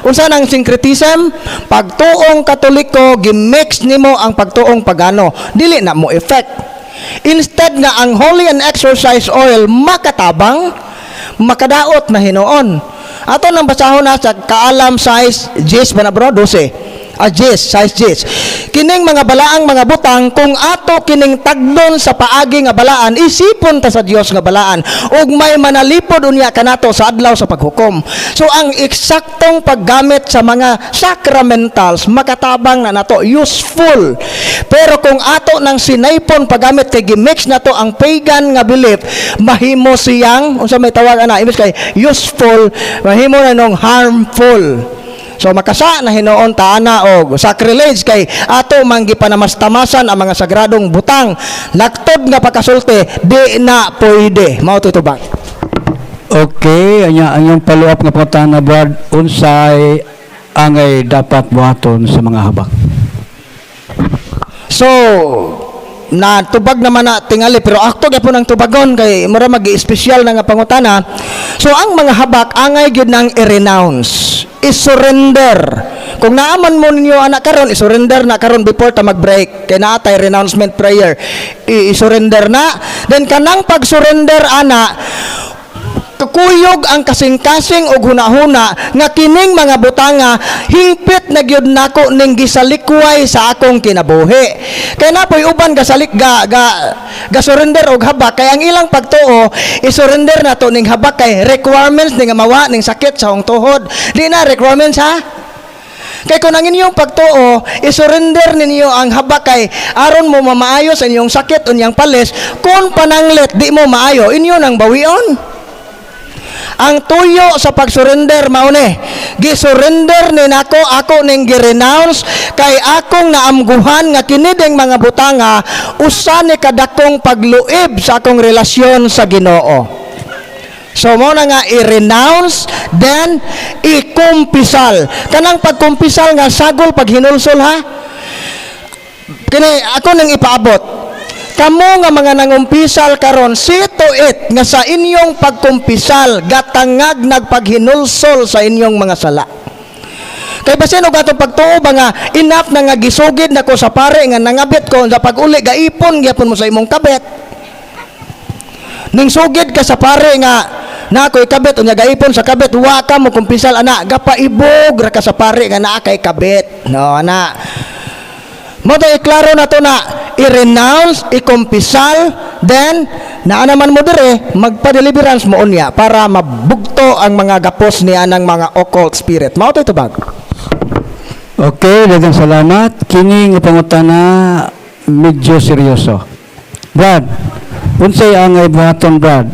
Unsa nang syncretism? Pagtuong Katoliko, gimix nimo ang pagtuong pagano. Dili na mo effect. Instead nga ang holy and exorcise oil makatabang, makadaot na hinuon. Ato nang basahon na sa Kaalam size Jis ba na, bro? 12. Ah, Jis, size Jis. Kining mga balaang mga butang, kung ato kining tagdon sa paagi nga balaan, isipon ta sa Dios nga balaan, ug may manalipod unya kanato sa adlaw sa paghukom. So ang eksaktong paggamit sa mga sacramentals makatabang na nato, useful. Pero kung ato nang sinaypon paggamit kay gimix nato ang pagan nga belief, mahimo siyang unsa may tawag ana, imbes kay useful, mahimo na nung harmful. So makasa na hinuon ta ana og sacrilege kay ato man gipanamastamasan ang mga sagradong butang. Laktod nga pagkasulti, di na pwede. Mao to tubag. Okay, anya ang iyong follow up nga pangutana, Brad, unsay angay dapat buhaton sa mga habak? So na tubag naman na tingali, pero akto gyapon ang tubagon kay mura magi-espesyal na nga pangutana. So ang mga habak angay gyud nang i-renounce, i-surrender. Kung naaman mo ninyo anak karon, i-surrender na karon before ta mag-break kay naa tay renouncement prayer. I-surrender na, then kanang pag-surrender ana, kakuyog ang kasing-kasing og hunahuna nga kining mga butanga hingpit na gyud nako ning gisalikway sa akong kinabuhi. Kay napoy uban gasalik ga ga, ga surrender og habak kay ang ilang pagtuo, i-surrender nato ning habak kay requirements ning mawa ning sakit sa akong tuhod. Di na requirements, ha. Kay kung ang inyong pagtuo, isurrender ninyo ang habak kay aron mo mamaayo sa inyong sakit unyang palis, kung pananglit di mo maayo, inyo nang bawion. Ang tuyo sa pagsurrender mao ni, gisurrender ni nako, ako ning gi-renounce kay akong naamguhan nga kini ding mga butanga usa ni kadakong pagluib sa akong relasyon sa Ginoo. So mo na nga i-renounce, then ikumpisal. Kanang pagkumpisal nga sagol paghinulsol, ha. Kini ako nang ipaabot. Kamo nga mga nangumpisal karon, see to it nga sa inyong pagkumpisal gatangag nagpaghinulsol sa inyong mga sala. Kay basin og atong pagtuo ba nga enough na nga gisugid nako sa pare nga nangabit ko sa pag-uli gaipon gyapon mo sa imong kabit. Ning sugid ka sa pare nga na ako'y kabit, unya gaipon sa kabit, wa ka mo kumpisal ana, gapaibog ra ka sa pare nga naa kay kabit. No, ana. Mo to iklaro na to na i-renounce, ikumpisal, then naa naman mo dire, magpa-deliverance mo unya para mabugto ang mga gapos niya ng mga occult spirit. Mao to tubag. Okay, daghang salamat. Kini nga pangutana medyo seryoso. Brad, unsay angay buhaton, Brad,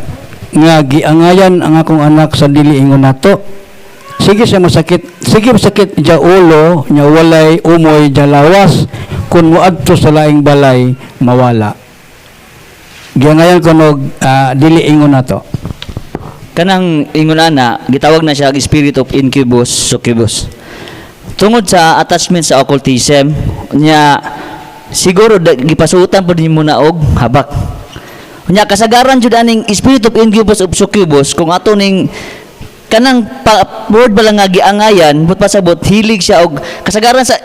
nga giangayan ang akong anak sa dili ingon nato? Sige siya masakit, sige masakit ja ulo, nya walay umoy ja lawas, kun moadto sa laing balay mawala. Giangayan ko nog dili ingon nato. Kanang ingon ana, gitawag na siya og spirit of incubus succubus tungod sa attachment sa occultism nya. Siguro gipasuotan pud nimo na og habak. Nya kasagaran jud aning spirit of incubus of succubus, kung ato ning kanang word ba lang nga giangayan, but pasabot hilig siya og kasagaran sa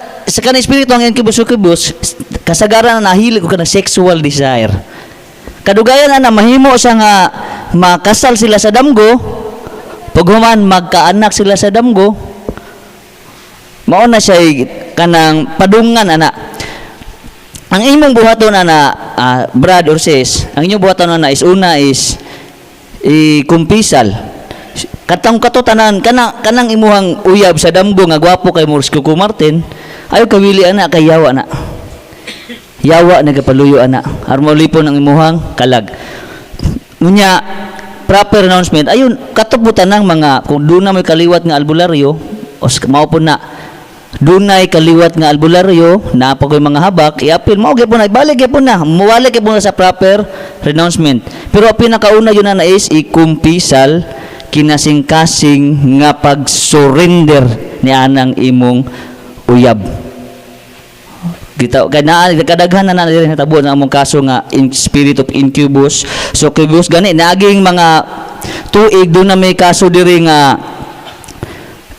kanang espiritu ang incubus succubus, kasagaran na nahilig og kanang sexual desire. Kadugayan ana mahimo siya nga makasal sila sa damgo, paghuman magkaanak sila sa damgo, mao na siya kanang padungan ana. Ang imong buhaton ana, brad or sis, ang inyong buhaton ana is una is ikumpisal katong kato tanan kana kanang imuhang uyab sa damgo nga gwapo kay Morris Coco Martin. Ayo kawili ana kay yawa na, yawa nagapaluyo ana aron molipon ang imuhang kalag. Unya Proper renouncement, ayun, katuputan ng mga kung doon na may kaliwat nga albularyo o mao po na dunay kaliwat nga albularyo na pa ko'y mga habak, iapil mao gyapon na, ibalik gyapon na, muwalik gyapon na sa proper renouncement. Pero ang pinakauna yun na is ikumpisal, kinasing-kasing nga pag-surrender ni anang imong uyab. Kita kay naa kadaghan na na diri natabo na among kaso nga in spirit of incubus, succubus. Gani naaging mga tuig doon na may kaso diri nga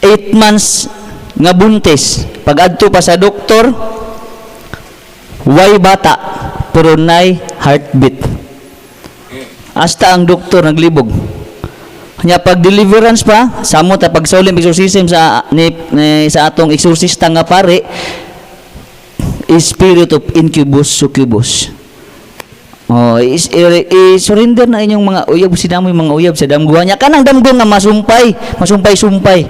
8 months nga buntis, pag adto pa sa doktor, way bata pero nay heartbeat. Hasta ang doktor naglibog. Nya pag deliverance pa, samot ta pag solemn exorcism sa ni sa atong exorcista nga pare, spirit of incubus, succubus. Oh, i-surrender na inyong mga uyab, sinamoy mga uyab sa damguhan niya. Kanang damgo nga masumpay, masumpay-sumpay.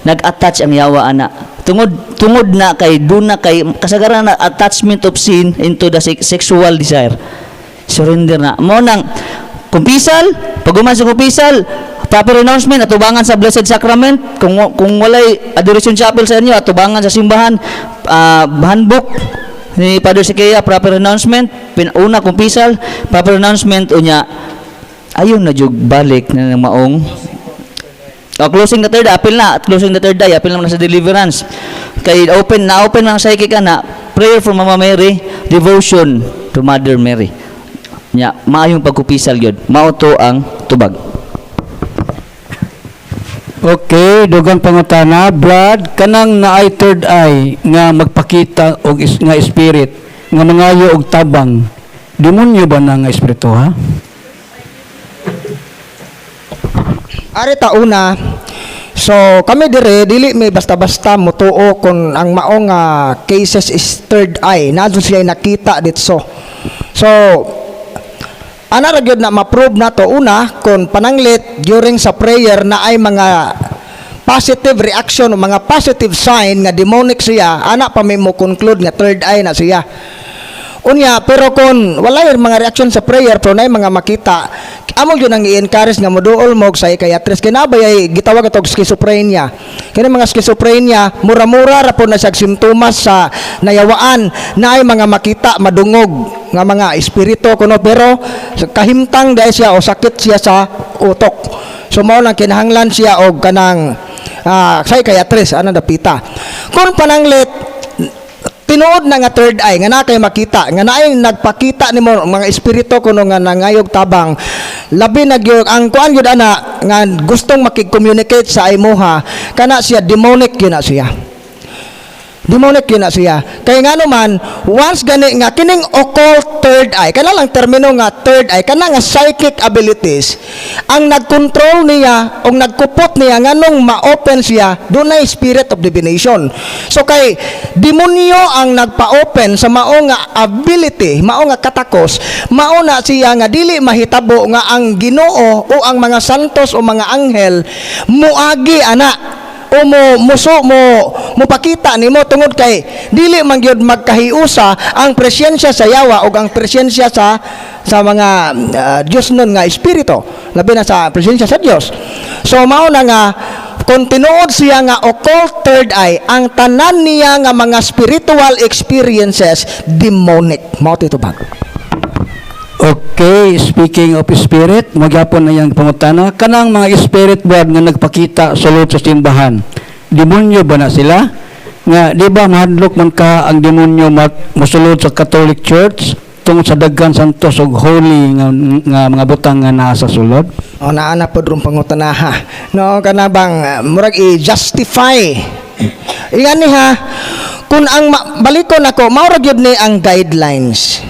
Nag-attach ang yawa ana. Tungod tungod na kay doon na kay kasagaran na attachment of sin into the sexual desire. Surrender na. Mo nang kumpisal, pag sa kumpisal, proper renouncement, atubangan sa Blessed Sacrament, kung walay adoration chapel sa inyo, atubangan sa simbahan, handbook ni Father Siqueira, proper renouncement, una kumpisal, proper renouncement, unya, ayun na jug balik na ng maong. Oh, closing the third eye, apil na. Closing the third eye, apil naman na sa deliverance. Kay open na open lang psychic ka na, prayer for Mama Mary, devotion to Mother Mary. Nya, maayong pagkupisal gyud. Mao to ang tubag. Okay, dugang pangutana, Brad, kanang naay third eye nga magpakita og nga spirit nga mangayo og tabang. Demonyo ba na nga espiritu, ha? Ari ta una. So kami dire dili may basta-basta motuo kung ang maong cases is third eye. Naa jud siya nakita ditso. So ana ra gyud na ma-prove nato una kung pananglit during sa prayer na ay mga positive reaction o mga positive sign nga demonic siya, ana pa may mo conclude nga third eye na siya. Unya, pero kung wala yung mga reaction sa prayer, pero naay mga makita, amo yun ang i-encourage nga moduol mo og psychiatrist. Kinabay ay gitawag atog schizophrenia. Kini mga schizophrenia, mura-mura ra po na siya simptomas sa nayawaan, na ay mga makita, madungog nga mga espiritu kuno, pero kahimtang dahil siya o sakit siya sa utok. So mao lang kinahanglan siya og kanang psychiatrist ana dapita. Kung pananglit tinuod na nga third eye nga na kay makita nga naay nagpakita nimo mga espiritu kuno nga nangayog tabang, labi na gyud ang kuan gyud ana nga gustong makig-communicate sa imuha, kana siya demonic gyud na siya, demonic yun na siya. Kaya nga naman, once gani nga kining occult third eye, kana lang termino nga third eye, kana nga psychic abilities, ang nagkontrol niya o nagkupot niya nganong ma-open siya, dunay spirit of divination. So kay demonyo ang nagpa-open sa mao nga ability, mao nga katakos, mao na siya nga dili mahitabo nga ang Ginoo o ang mga santos o mga anghel muagi ana o mo muso mo mupakita nimo, tungod kay dili man gyud magkahiusa ang presensya sa yawa o ang presensya sa mga Dios nun nga espiritu, labi na sa presensya sa Dios. So mao na nga kung tinuod siya nga occult third eye, ang tanan niya nga mga spiritual experiences demonic. Mao to bag. Okay, speaking of spirit, magyapon na yung pangutana. Kanang mga spirit, Brad, nga nagpakita sulod sa simbahan, demonyo ba na sila? Nga, di ba mahadlok man ka ang demonyo mosulod sa Catholic Church tungod sa daghan santos ug holy nga mga butang nga naa sa sulod? O naa na pod rong pangutanaha. No, kana bang murag i-justify. Iyan ni ha, kung ang balikon ako, mao ra gyud ni ang guidelines.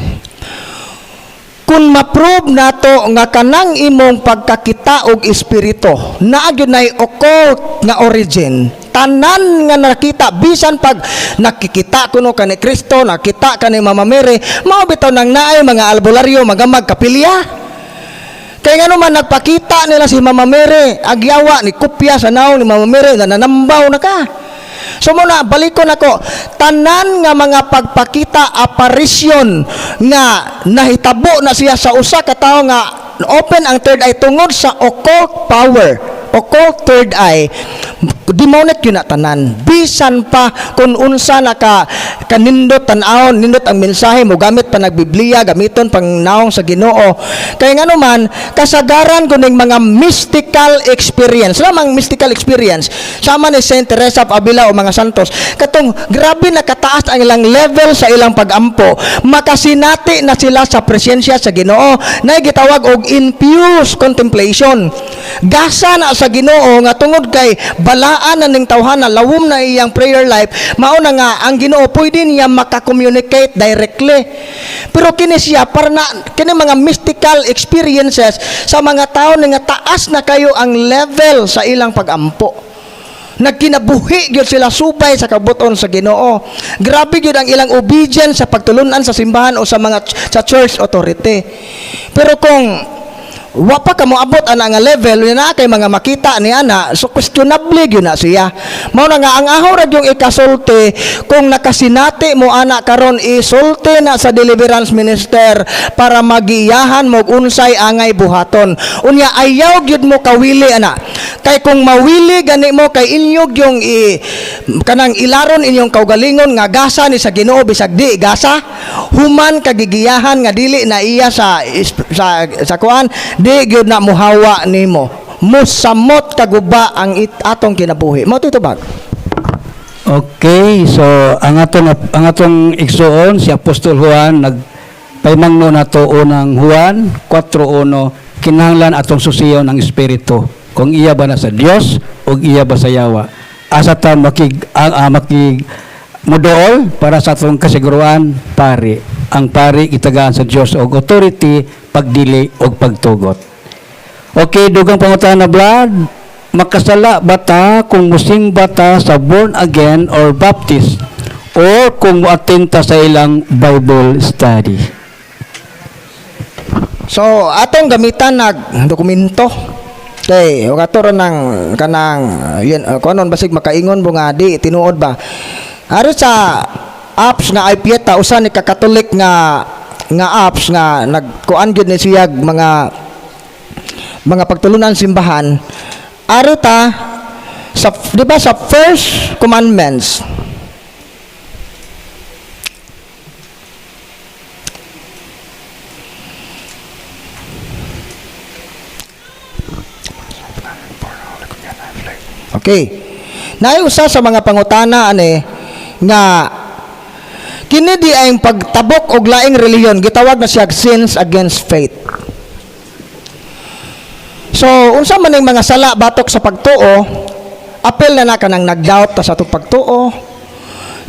Kung ma-prove nato nga kanang imong pagkakita og espiritu, naa gyud nay occult nga origin, tanan nga nakita, bisan pag nakikita kuno kani Kristo, nakita kani Mama Mary, mao bitaw nang naay mga albularyo, mga magkapilya. Kaya nga naman nagpakita nila si Mama Mary, agyawa ni kopya sa naong ni Mama Mary, na nanambaw na ka. So muna balikon ako tanan nga mga pagpakita, apparition nga nahitabo na siya sa usa ka tawo nga open ang third eye tungod sa occult power, occult third eye, demonic yun na tanan. Bisan pa kung unsa naka kanindot tan-awon, nindot ang mensahe mo, gamit pa nagbiblia, gamiton pang naong sa Ginoo, kay ngano man kasagaran kuning mga mystical experience lamang, mystical experience sama ni Saint Teresa of Avila o mga santos, katong grabe na kataas ang ilang level sa ilang pagampo, makasinati na sila sa presensya sa Ginoo na gitawag og infused contemplation. Gasa na sa Ginoo nga tungod kay balaan na ning tawhana, lawom na iyang prayer life, mao na nga ang Ginoo pwede niya makakommunicate directly. Pero kini siya para na kini mga mystical experiences sa mga tao nga taas na kayo ang level sa ilang pagampo, nagkinabuhi gyud sila subay sa kabuton sa Ginoo. Grabe gyud ang ilang obedience sa pagtulunan sa simbahan o sa mga sa church authority. Pero kung wa pa ka moabot ana nga level na kay mga makita ni ana, so questionable gyud na siya. Mao na nga ang aho ra yung ikasulti, kung nakasinati mo ana karon, isulti na sa deliverance minister para magiyahan mo og unsay angay buhaton. Unya ayaw gyud mo kawili ana, kay kung mawili gani mo, kay inyo yung i kanang ilaron inyong kaugalingon nga gasa ni sa Ginoo bisag di gasa. Human kagigiyahan nga dili na iya sa kuan, di gyud na muhawa nimo, musamot kaguba ang atong kinabuhi mo tito bag. Okay, so ang atong igsuon si Apostol Juan nagpaimangno nato, Unang Juan 4:1, kinahanglan atong susiyon ang espiritu kung iya ba na sa Dios o iya ba sa yawa. Asa ta makig modool para sa atong kasiguruan? Pari. Ang pari gitagaan sa Dios og authority pagdili og pagtugot. Okay, dugang pangutana, Brad. Makasala ba ta kung musimba ta sa born again or Baptist or kung muattend ta sa ilang Bible study? So atong gamitan nag dokumento kay ug ato ra nang kanang yun, kunon basig makaingon mo nga di tinuod ba. Ari sa apps nga iPieta, usa ni ka Catholic nga nga apps nga nagkuan gyud ni siyag mga pagtulunan simbahan. Ari ta sa, di ba, sa first commandments. Okay. Naay usa sa mga pangutana ani nga kini di ay pagtabok og laing relihiyon, gitawag na siya sins against faith. So, unsa man ning mga sala batok sa pagtuo, apil na na kanang nagdoubt ta sa atong pagtuo.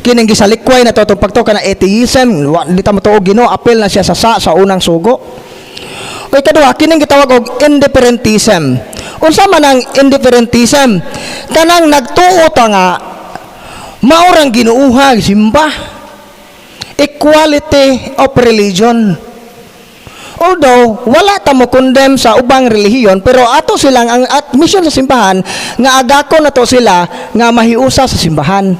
Kining gisalikway na to atong pagtuo, kana atheism, wa di ta motuo Ginoo, apil na siya sa unang sugo. O ikaduha, kining gitawag og indifferentism. Unsa man ang indifferentism? Kanang nagtuo ta nga maorang Ginooha simba. Equality of religion. Although wala ta mo condemn sa ubang relihiyon, pero ato silang ang at mission sa simbahan nga agako na to sila nga mahiusa sa simbahan.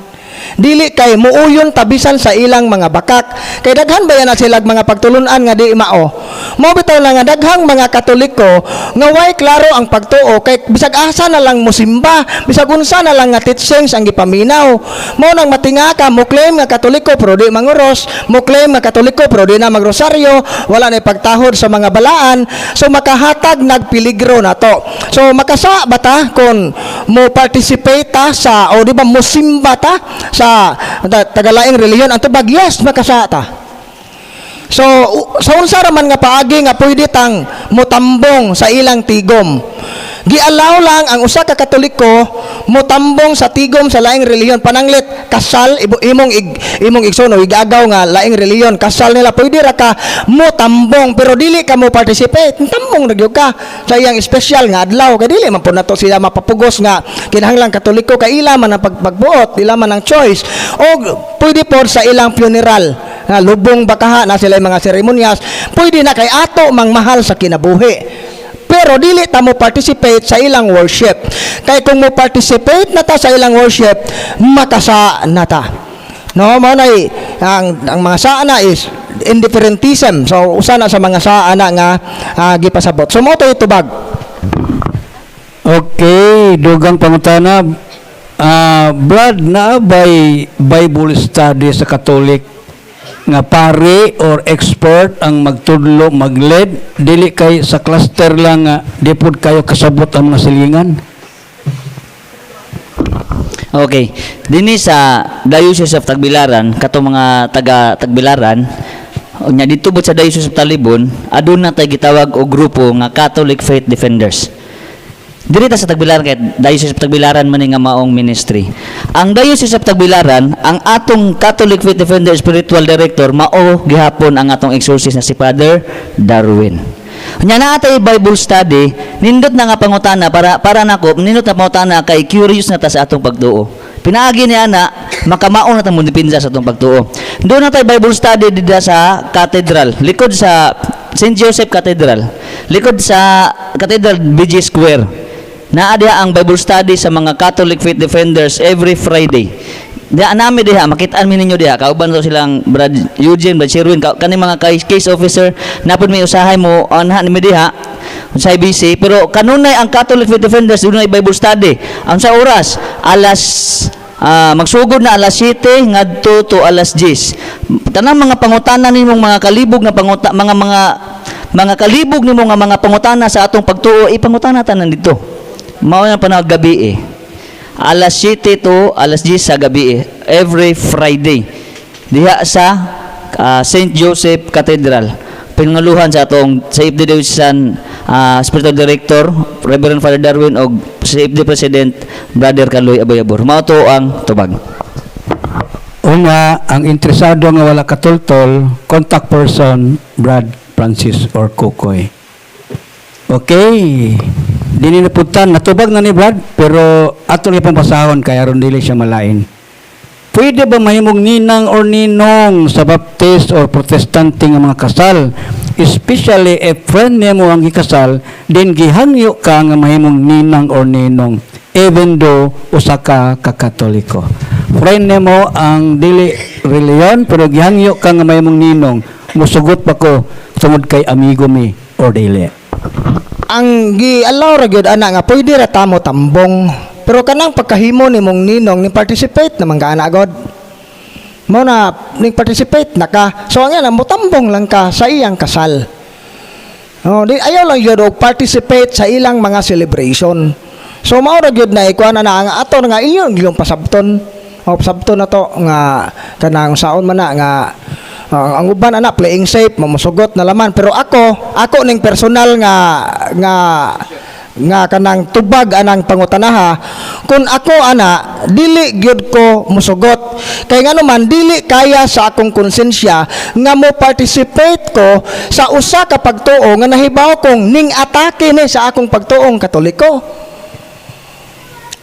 Dili kay muuyon tabisan sa ilang mga bakak. Kay daghan ba yan na sila mga pagtulunan nga di mao. Mao bitaw lang nga daghang mga Katoliko nga way klaro ang pagtuo, kay bisag asa na lang mosimba, bisag unsa na lang nga teachings ang gipaminaw. Mao nang matinga ka mo claim nga Katoliko pero di manguros, mo claim nga Katoliko pero di na magrosaryo, wala na pagtahod sa mga balaan, so makahatag nagpiligro na to. So makasa ba ta kung mo participate ta sa o di ba mosimba ta sa tagalaing relihiyon? Ang tubag, yes, makasa ta. So sa unsa ra man nga paagi nga pwede tang motambong sa ilang tigom? Gialaw lang ang usa ka Katoliko motambong sa tigom sa laing relihiyon. Pananglit kasal imong igsoon o igagaw nga laing relihiyon, kasal nila, pwede ra ka motambong pero dili ka mo participate. Tambong ra gyud ka sa iyang espesyal nga adlaw kay dili man pud nato sila mapapugos nga kinahanglan Katoliko kay ila man ang pagbuot, ila man ang choice. Og pwede pod sa ilang funeral nga lubong bakaha na sila yung mga seremonyas, pwede na kay ato mang mahal sa kinabuhi. Pero dili ta mo participate sa ilang worship. Kay kung mo participate na ta sa ilang worship, makasa na ta. No, mao nay ang mga saa na is indifferentism. So usa na sa mga saa na nga gipasabot. So mao to tubag. Okay, dugang pangutana. Brad, naa bay Bible study sa Catholic nga pare or expert ang magtudlo, mag-lead, dili kay sa cluster lang nga di pud kayo kasabot ang mga silingan? Okay. Dinhi sa Diocese of Tagbilaran, katong mga taga Tagbilaran, unya didto pud sa Diocese of Talibon, aduna tay gitawag og grupo nga Catholic Faith Defenders. Diri ta sa Tagbilaran kay Diocese of Tagbilaran man ni nga maong ministry. Ang Diocese of Tagbilaran, ang atong Catholic Faith Defender Spiritual Director mao gihapon ang atong exorcist na si Father Darwin. Nya naa tay Bible study, nindot na nga pangutana para para nako, nindot na pangutana kay curious na ta sa atong pagtuo. Pinaagi niya na makamao na ta mo depensa sa atong pagtuo. Duna tay Bible study dida sa cathedral, likod sa St. Joseph Cathedral, likod sa Cathedral BG Square. Naa diha ang Bible study sa mga Catholic Faith Defenders every Friday. Diha nami diha, makitaan mi ninyo diha, kauban to silang Brad Eugene, Brad Sherwin, kani mga case officer, napod may usahay mo anha ni diha sa IBC, pero kanunay ang Catholic Faith Defenders dunay Bible study. Ang sa oras alas magsugod na alas 7 ngadto to alas 10. Tanang mga pangutana nimong mga kalibog nga panguta, mga kalibog nimo nga mga pangutana sa atong pagtuo, ipangutana tanan dito. Mao na panahon gabi eh. Alas 7 to alas 10 sa gabi eh, every Friday. Diha sa St. Joseph Cathedral. Pinangaluhan sa atong sa FD Diocesan Spiritual Director Reverend Father Darwin og sa FD President Brother Kaloy Abayabor. Mao to ang tubag. Una, ang interesado nga wala katultol, contact person, Brad Francis or Kukoy. Okay. Dini na putan, natubag na ni Brad, pero ato lang pong basahon kay aron dili siya malain. Pwede ba mahimong ninang or ninong sa Baptist or Protestante nga mga kasal? Especially if friend nimo ang gikasal, then gihangyo ka nga mahimong ninang or ninong even though usa ka ka Katoliko. Friend nimo ang dili reliyon pero gihangyo ka nga mahimong ninong, musugot pa ko tungod kay amigo mi or dili? Ang gi-allow ra gyud ana nga pwede ra ta mo tambong. Pero kanang pagkahimo nimong ninong, ni participate naman ka ana god. Mo na ning participate na ka. So ang yan, mo tambong lang ka sa iyang kasal. Oh, di ayaw lang gyud og participate sa ilang mga celebration. So mao ra gyud na ikuan na ang ato nga iyon yung pasabton. O pasabton na to nga kanang saon man na nga ang uban ana playing safe, mamusugot na laman, pero ako ako ning personal nga nga nga kanang tubag anang pangutanaha, kung ako ana dili gyud ko musugot kay ngano man dili kaya sa akong konsensya nga mo participate ko sa usa ka pagtuo nga nahibaw kong ning atake ni sa akong pagtuong Katoliko.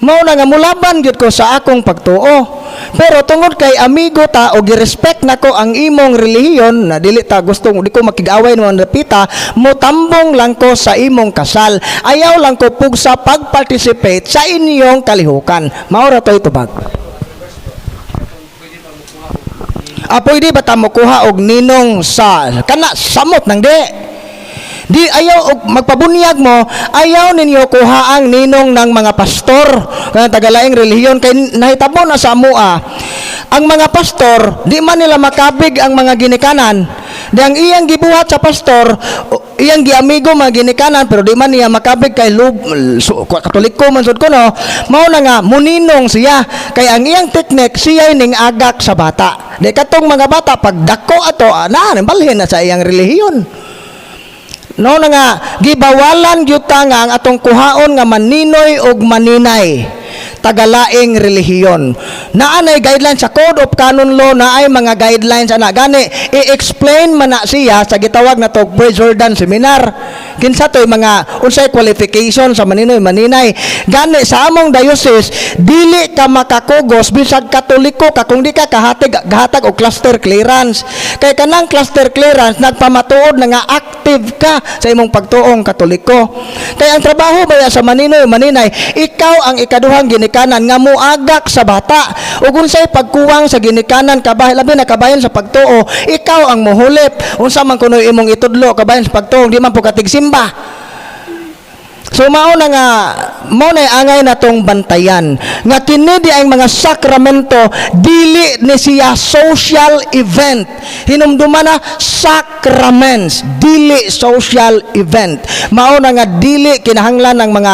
Mao na nga mulaban gyud ko sa akong pagtuo. Pero tungod kay amigo ta o girespect nako ang imong relihiyon na dili ta gusto, di ko makig-away ng mga napita, motambong lang ko sa imong kasal. Ayaw lang ko pugsa pag-participate sa inyong kalihukan. Mao ra to'y tubag. Pwede ba ta mokuha og ninong sa kana samot nang di? Di ayaw og magpabunyag mo, ayaw ninyo kuha ang ninong ng mga pastor kanang tagalaing relihiyon kay nahitabo na sa amua. Ang mga pastor, di man nila makabig ang mga ginikanan. Di ang iyang gibuhat sa pastor, iyang giamigo mga ginikanan pero di man niya makabig kay lub, so, Katoliko man sud ko no. Mao na nga muninong siya kay ang iyang teknik siya ning agak sa bata. Di katong mga bata pag dako ato na balhin na sa iyang relihiyon. No na nga gibawalan gyud ta nga ang atong kuhaon nga maninoy og maninay. Tagalaing relihiyon. Naa nay guidelines sa Code of Canon Law, naay mga guidelines ana. Gani i-explain man na siya sa gitawag na tog Pre-Jordan Seminar. Kinsa to'y mga unsay qualification sa maninoy maninay. Gani sa among diocese, dili ka makakugos bisag Katoliko ka kung di ka kahatig gahatag og cluster clearance. Kay kanang cluster clearance nagpamatuod na nga active ka sa imong pagtuong Katoliko. Kay ang trabaho baya sa maninoy maninay, ikaw ang ikaduhang ginikanan nga muagak sa bata. Ug unsay pagkuwang sa ginikanan kabahin, labi na kabahin sa pagtuo, ikaw ang muhulip. Unsa man kuno imong itudlo kabahin sa pagtuo, di man po katigsimba. So mao na nga mao na angay natong bantayan nga kini di ang mga sakramento, dili ni siya social event. Hinumduman na, sacraments, dili social event. Mao na nga dili kinahanglan ng mga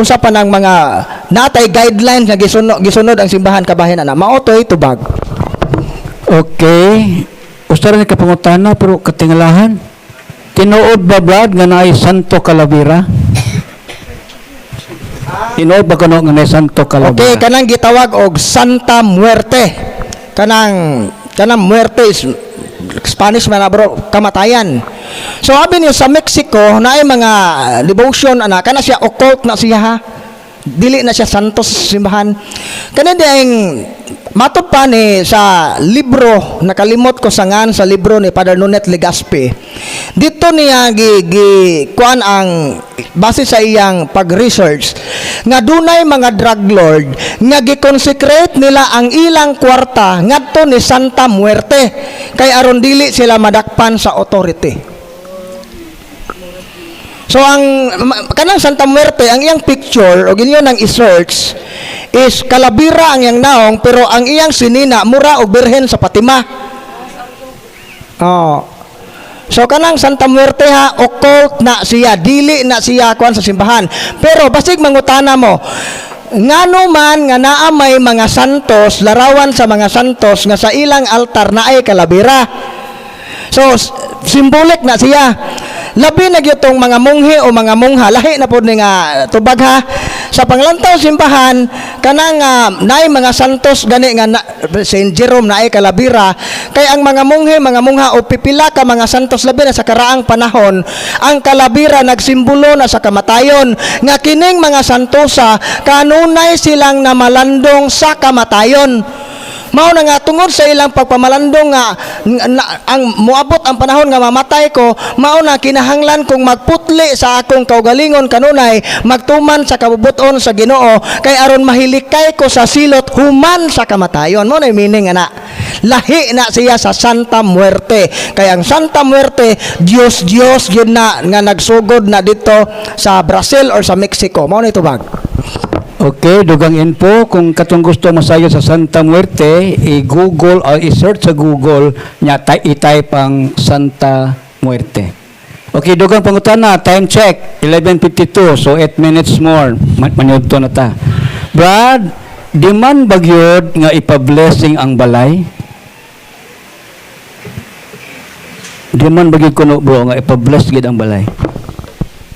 unsa pa ng mga natay guidelines nga gisunod gisunod ang simbahan kabahin ana. Mao toy tubag. Okay. Usa ra ni ka pangutana pero katingalahan. Tinuod ba, Brad, nga naay Santo Calavera? Tinuod ba kuno nga naay Santo Calavera? Okay, kanang gitawag og Santa Muerte. Kanang kanang muerte is Spanish man na, bro, kamatayan. So abi niyo sa Mexico naay mga devotion ana, kana siya occult na siya ha. Dili na siya santos simbahan. Kani di ang matod pa ni sa libro, nakalimot ko sa ngan sa libro ni Father Nunet Legaspi. Dito niya gi kuan ang base sa iyang pag-research nga dunay mga drug lord nga gi-consecrate nila ang ilang kwarta ngadto ni Santa Muerte kay aron dili sila madakpan sa authority. So ang kanang Santa Muerte, ang iyang picture og inyo nang i-search is kalabira ang iyang naong, pero ang iyang sinina mura og Birhen sa Fatima. Oh. So kanang Santa Muerte ha, occult na siya, dili na siya kuan sa simbahan. Pero basig mangutana mo, ngano man nga naa may mga santos, larawan sa mga santos nga sa ilang altar naay kalabira? So symbolic na siya. Labi na gyud tong mga munghi o mga mungha, lahi na pod ni nga tubag ha. Sa panglantaw simbahan, kanang naay mga santos gani nga na, Saint Jerome naay kalabira, kay ang mga munghi, mga mungha o pipila ka mga santos, labi na sa karaang panahon, ang kalabira nagsimbolo na sa kamatayon nga kining mga santosa kanunay silang namalandong sa kamatayon. Mao na nga tungod sa ilang pagpamalandong nga ang moabot ang panahon nga mamatay ko, mao na kinahanglan kong magputli sa akong kaugalingon kanunay, magtuman sa kabubuton sa Ginoo kay aron mahilikay ko sa silot human sa kamatayon. Mao na yung meaning ana. Lahi na siya sa Santa Muerte. Kay ang Santa Muerte, Dios Dios gyud na nga nagsugod na dito sa Brazil or sa Mexico. Mao na tubag. Okay, dugang info, kung katong gusto masayo sa Santa Muerte, i-Google o i-search sa Google nya i-type ang Santa Muerte. Okay, dugang pangutana, time check, 11:52, so 8 minutes more. Manyudto na ta. Brad, di man bagyod nga ipa-blessing ang balay? Di man bagyod kuno, bro, nga ipa-bless gid ang balay?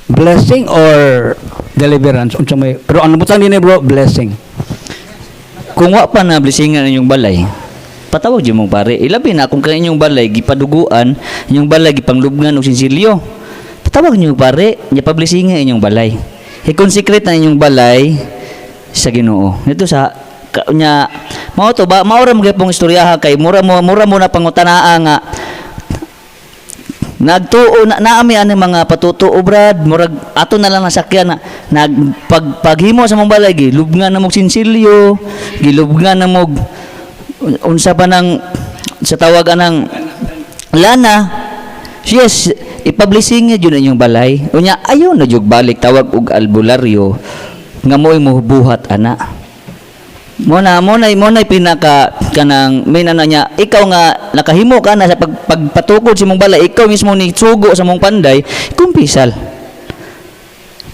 Blessing or deliverance, unsa may, pero ang butang dinhi, bro, blessing. Kung wa pa na blessingan inyong balay, patawag jud mong pare. Ilabi na kung kang inyong balay gipaduguan, inyong balay gipanglubngan og sinsilyo. Patawag niyo pare, nya pablessingan inyong balay. I-consecrate na inyong balay sa Ginoo. Ito sa nya mao to ba, mao ra mo gyapong istoryaha kay mura mo na pangutanaa nga nagtuo na naami ani mga patutuo, Brad, murag ato na lang nasakyan na nag pag, paghimo sa mong balay, gilubngan na mog sinsilyo, gilubngan na mog unsa pa nang sa tawag anang lana. Yes, ipablessing niya jud inyong balay. Unya ayo na jud balik tawag og albularyo nga mo'y mubuhat ana. Mo na pinaka kanang may na niya ikaw nga nakahimo ka na sa pagpatukod sa imong balay, ikaw mismo ni sugo sa mong panday, kumpisal.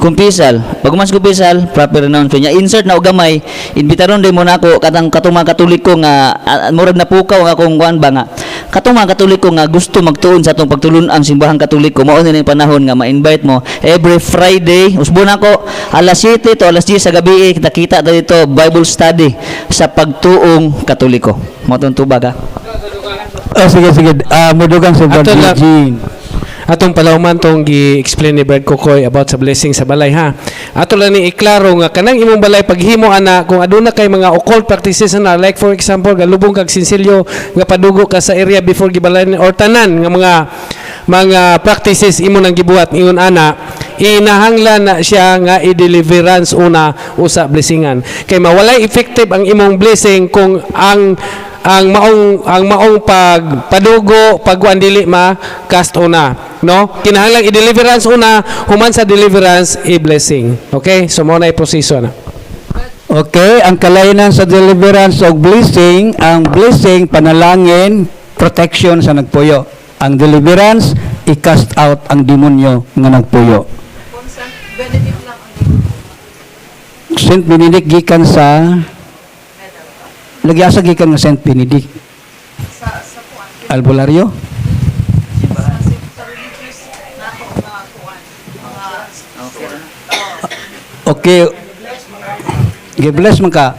Kumpisal. Pag mas kumpisal, proper announcement niya. Insert na og gamay, imbitaron din mo nako katong katong mga Katoliko nga murag napukaw nga akong kuan ba nga. Katong mga Katoliko nga gusto magtuon sa atong pagtulun-ang Simbahang Katoliko, mao na ning panahon nga ma-invite mo every Friday, usbon ako alas 7 to alas 10 sa gabi, kita kita dito Bible study sa pagtuong Katoliko. Mao tong tubag, ha. Oh, sige, sige. Ah, mudugang si Brad Ato lang. Eugene. Atong palauman tong gi-explain ni Brad Kokoy about sa blessing sa balay, ha. Ato lang ni iklaro nga kanang imong balay, paghimo ana, kung aduna kay mga occult practices na, like for example galubong kag sinsilyo nga padugo ka sa area before gibalay or tanan nga mga practices imo nang gibuhat ingon ana, inahanglan na siya nga i-deliverance una usa blessingan, kay mawalay effective ang imong blessing kung ang maong pagpadugo, pagkuan, dili ma cast una, no? Kinahanglan i-deliverance una, human sa deliverance, i-blessing. Okay, so mao na proseso na. Okay, ang kalainan sa deliverance og blessing, ang blessing panalangin, protection sa nagpuyo. Ang deliverance, i-cast out ang demonyo nga nagpuyo. Saint Benedict gikan sa lagi, asa gikan nga Saint Benedict? Albularyo? Sa religious na ako mga kuan, mga Okay. Gi-bless man ka.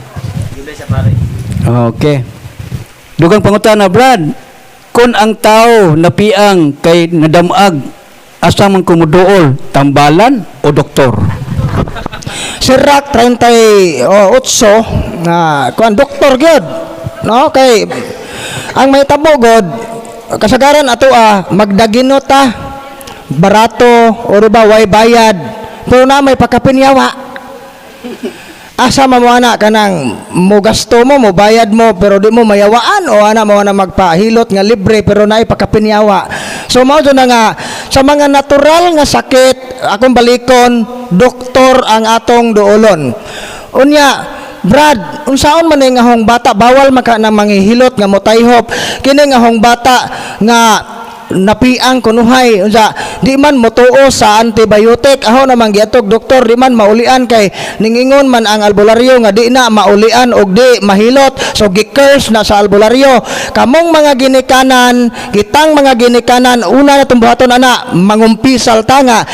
Okay. Dugang pangutana, Brad. Kung ang tao napiang kay nadamag, asa man kumuduol, tambalan o doktor? Sirach 38 na kuan, doktor gyud, no? Kay ang may tabo god kasagaran ato, ah, magdaginot ta, barato o ba way bayad, pero na may pagkapinyawa. Asa man mo ana? Kanang mo gasto mo, mo bayad mo, pero di mo mayawaan o ana mo na magpahilot nga libre pero naay pagkapinyawa. So mao jud na nga sa mga natural nga sakit, akong balikon, doktor ang atong duolon. Unya, Brad, unsaon man ni nga hong bata, bawal maka na manghihilot nga motayhop kini nga hong bata nga napiang kunuhay, unsa di man motuo sa antibiotic, aho namang giatog doktor, di man maulian kay ningingon man ang albularyo nga di na maulian og di mahilot, so gi-curse na sa albularyo. Kamong mga ginikanan, kitang mga ginikanan, una na buhaton ana, mangumpisal ta nga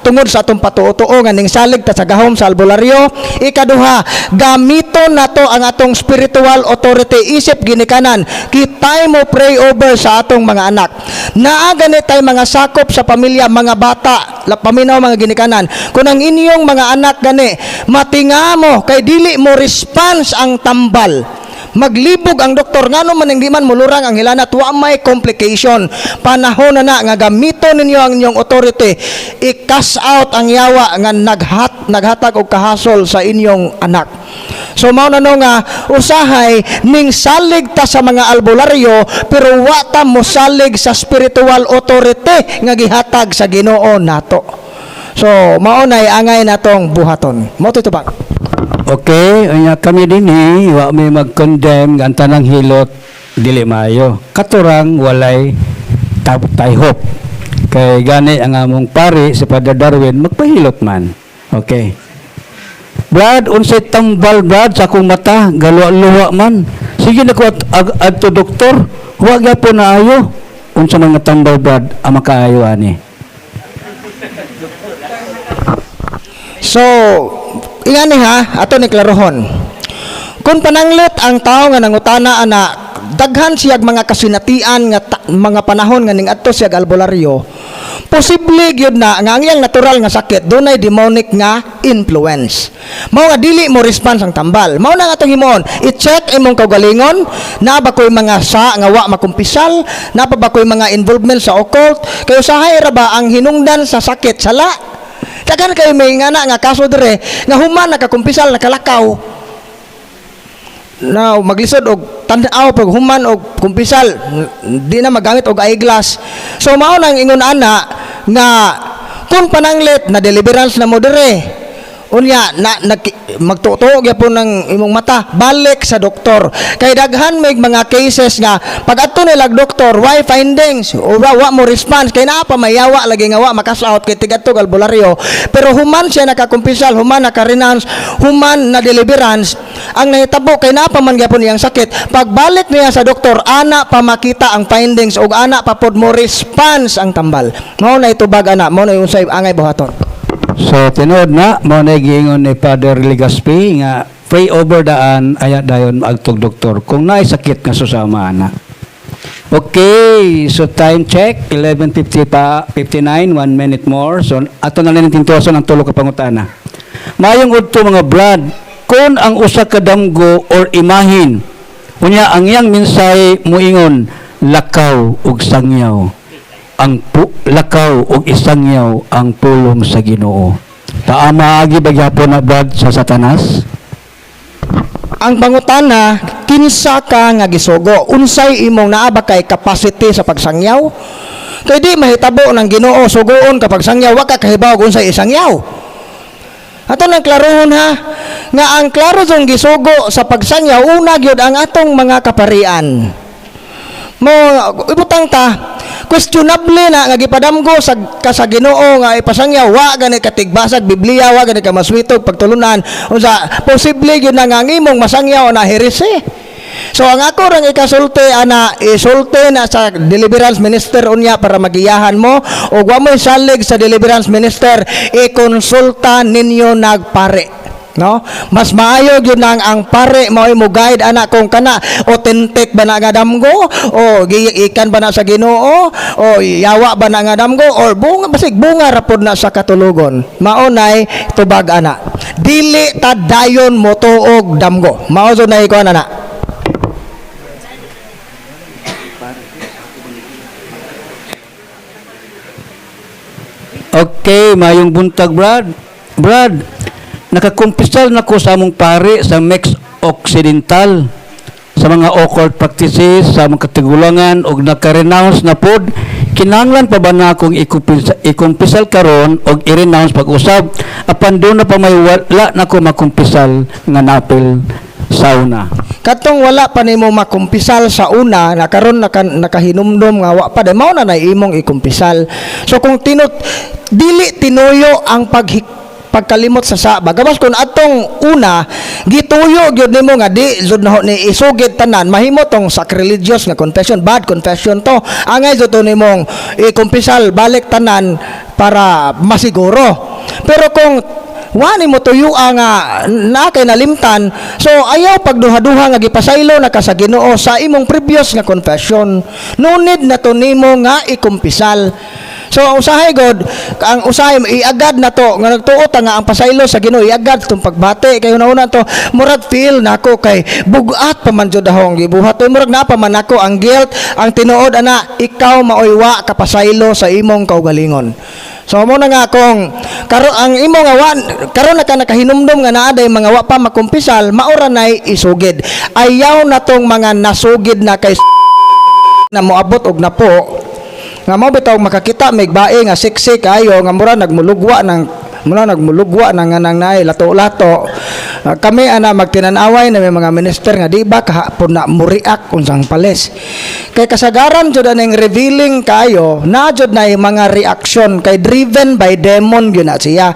tungod sa atong patuo-tuo nga ning salig ta sa gahom sa albularyo. Ikaduha, gamiton nato ang atong spiritual authority isip ginikanan. Kitay mo pray over sa atong mga anak. Naa gani tay mga sakop sa pamilya, mga bata, paminaw mga ginikanan. Kung ang inyong mga anak gani matinga mo kay dili mo response ang tambal, maglibog ang doktor, ngano man hindi man mulurang ang hilanat, wa may complication, panahon na na nga gamiton ninyo ang inyong authority, i-cast out ang yawa nga naghatag og kahasol sa inyong anak. So mao na no nga usahay ning salig ta sa mga albularyo, pero wa ta mosalig sa spiritual authority nga gihatag sa Ginoo nato. So mao nay angay natong buhaton. Mao to ba? Okay, unya kami dinhi wa mi mag-condemn nga ang tanang hilot dili maayo. Katurang walay tayhop. Kay gani ang among pari si Father Darwin magpahilot man. Okay. Brad, unsay tambal, Brad, sa akong mata, galuwa-luwa man. Sige na ko at adto doktor, wa gyapon na ayo. Unsa man nga tambal, Brad, ang makaayo ani? So, ingani ha, ato ni klarohon. Kung pananglit ang tao nga nangutana ana, daghan siyag mga kasinatian nga mga panahon nga ning adto siyag albularyo, posible gyud na nga ang iyang natural nga sakit dunay demonic nga influence. Mao nga dili mo response ang tambal. Mao na nga atong himuon, i-check imong kaugalingon, naa ba koy mga sa nga wa makumpisal, naa pa ba koy mga involvement sa occult, kay usahay ra ba ang hinungdan sa sakit sala. Daghan kayo may ngana nga kaso dire nga human nakakumpisal, nakalakaw. Now, maglisod og tan-aw pag human og kumpisal, di na magamit og eyeglass. So mao nang ingon ana nga kung pananglit na deliverance na mo dire, Unya na, nag, magtutuo gyapon ng imong mata, balik sa doktor. Kay daghan may mga cases nga pag adto nila doktor, why findings o wa mo response kay naa pa mayawa lagi nga wa maka-cast out kay tigadto albularyo. Pero human siya nakakumpisal, human naka-renounce, human na deliverance, ang nahitabo kay naa pa man gyapon iyang sakit. Pagbalik niya sa doktor, ana pa makita ang findings ug ana pa pod mo response ang tambal. Mao na itubag ana, mao na unsay angay buhaton. So tinuod na mao na giingon ni Father Legaspi nga pray over daan aya dayon maagtog doktor kung naay sakit nga susama ana. Okay, so time check 11:50 pa 59, 1 minute more. So ato na lang tintuason ang tulo ka pangutana. Maayong udto, mga brad, kung ang usa ka damgo or imahin unya ang iyang mensahe muingon lakaw ug sangyaw ang lakaw ug isangyaw ang pulong sa Ginoo. Paamaagi ba gyapon na, brad, sa Satanas? Ang pangutana, kinsa ka nga gisugo? Unsay imong naa ba kay capacity sa pagsangyaw? Kay di mahitabo ng Ginoo sugoon ka pagsangyaw, wa ka kahibaw kung unsay isangyaw. Ato nang klarohon ha, nga ang klaro jung gisugo sa pagsangyaw, una gyud ang atong mga kaparian. Mo ibutang ta, questionable na nga gipadamgo sa ka sa Ginoo nga ipasangyaw, wa gani ka tigbasag Biblia, wa gani ka maswitog pagtulunan, unsa posible gyud na nga ang imong masangyaw na heresy. So ang ako rang ikasulti ana, isulti na sa deliverance minister unya para magiyahan mo, o wa mo salig sa deliverance minister, ikonsulta ninyo nagpare, no? Mas maayo gyud nang ang pare mao mo guide ana kung kana authentic ba na nga damgo o giikan ba na sa Ginoo o yawa ba na nga damgo or bunga, basig bunga ra pod na sa katulugon. Mao nay tubag ana, dili ta dayon mo tuog damgo. Mao jud nay kuan ana. Okay, mayong buntag, brad. Brad, nakakumpisal na ko sa among pare sa Mex Occidental sa mga occult practices sa mga katigulangan og naka-renounce na pod. Kinahanglan pa ba na akong ikumpisal karon og i-renounce pag-usab, apan doon na pa may wala na ko makumpisal nga napil sa una? Katong wala pa nimo makumpisal sa una na karon nakahinumdom nga wa pa di mao na na imong ikumpisal. So kung tinut dili tinuyo ang pagkalimot sa saba. Gawas kung atong una gituyo gyud nimo nga di jud na ho ni isugid tanan, mahimo tong sacrilegious nga confession, bad confession to. Angay jud to nimong ikumpisal balik tanan para masiguro. Pero kung wani mo tuyo nga na kay nalimtan, so ayaw pagduha-duha nga gipasaylo na ka sa Ginoo sa imong previous nga confession. No need na to nimo nga ikumpisal. So ang usahay god, ang usahay iagad na to nga nagtuo ta nga ang pasaylo sa Ginoo iagad tong pagbati kay una-una to murag feel nako kay bugat pa man jud ahong gibuhat. Oy, murag naa pa man nako ang guilt. Ang tinuod ana, ikaw maoy wa kapasaylo sa imong kaugalingon. So mo na nga kung karon ang imo nga wa karon na ka nakahinumdum nga naa day mga wa pa makumpisal, maura nay isugid. Ayaw na tong mga nasugid na kay na moabot og napo nga mo bitaw makakita may bae nga sexy kayo nga mura nagmulugwa ng nang naay lato-lato. Ah, kami ana magtinanaway na may mga minister nga di ba kahapon na muriak unsang palis kay kasagaran jud aning revealing kayo na jud na yung mga reaction kay driven by demon gyud na siya.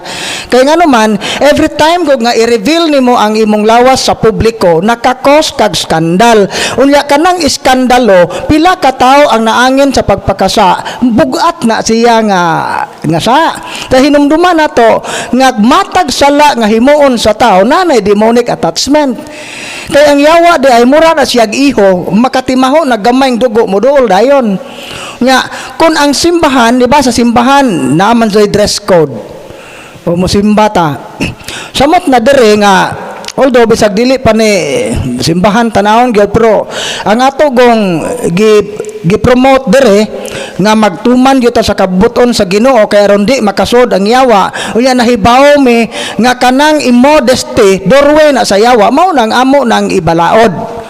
Kay ngano man, every time gud nga i-reveal nimo ang imong lawas sa publiko, nakakos kag skandal. Unya kanang iskandalo, pila ka tawo ang naangin sa pagpakasa, bugat na siya nga nga sa ta hinumduman nato nga matag sala nga himuon sa tao nanay demonic attachment. Kay ang yawa di ay mura na siyag iho, makatimaho na gamayng dugo mo duol dayon. Nga kung ang simbahan, di ba, sa simbahan naman sa dress code o mosimba ta. Samot na dere nga although bisag dili pa ni simbahan tanawon gyud, pero ang ato gong gi gi-promote dere nga magtuman gyud ta sa kabuton sa Ginoo kay aron di makasod ang yawa. Unya nahibaw mi nga kanang immodesty doorway na sa yawa, mao nang amo nang ibalaod.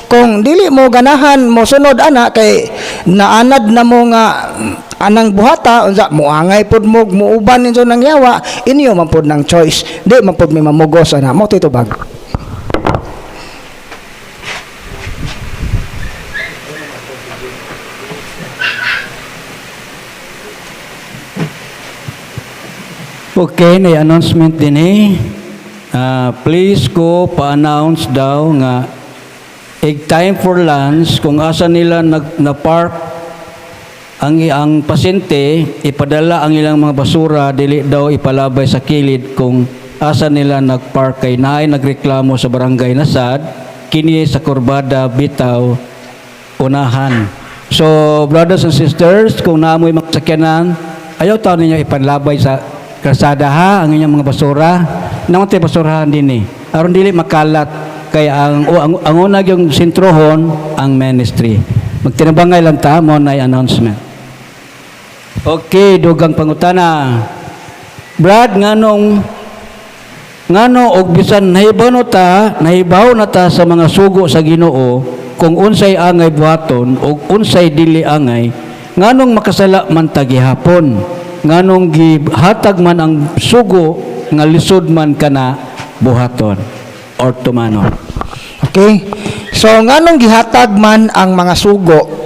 Kung dili mo ganahan mo sunod ana kay naanad na mo nga anang buhata, unsa moangay pud mo muuban ninyo ng yawa, inyo man pud ng choice, di man pud may mamugos ana mo titubag. Okay, na announcement din eh. Ah, please ko pa-announce daw nga ig time for lunch kung asa nila nag na-park ang pasyente, ipadala ang ilang mga basura, dili daw ipalabay sa kilid kung asa nila nagpark kay naay nagreklamo sa barangay Nasad kini sa Kurbada bitaw unahan. So, brothers and sisters, kung naamoy mga sakyanan, ayaw taon ninyo ipanlabay sa kalsada ha, ang inyong mga basura. Naman tayo basurahan din eh. Aron dili makalat kay ang o, ang una yung sentrohon ang ministry. Magtinabangay lang ta mo na announcement. Okay, dugang pangutana. Brad, ngano og bisan nahibaw na ta sa mga sugo sa Ginoo kung unsay angay buhaton og unsay dili angay, nganong makasala man ta gihapon? Nganong gihatag man ang sugo nga lisod man kana buhaton or tumanon? Okay? So nganong gihatag man ang mga sugo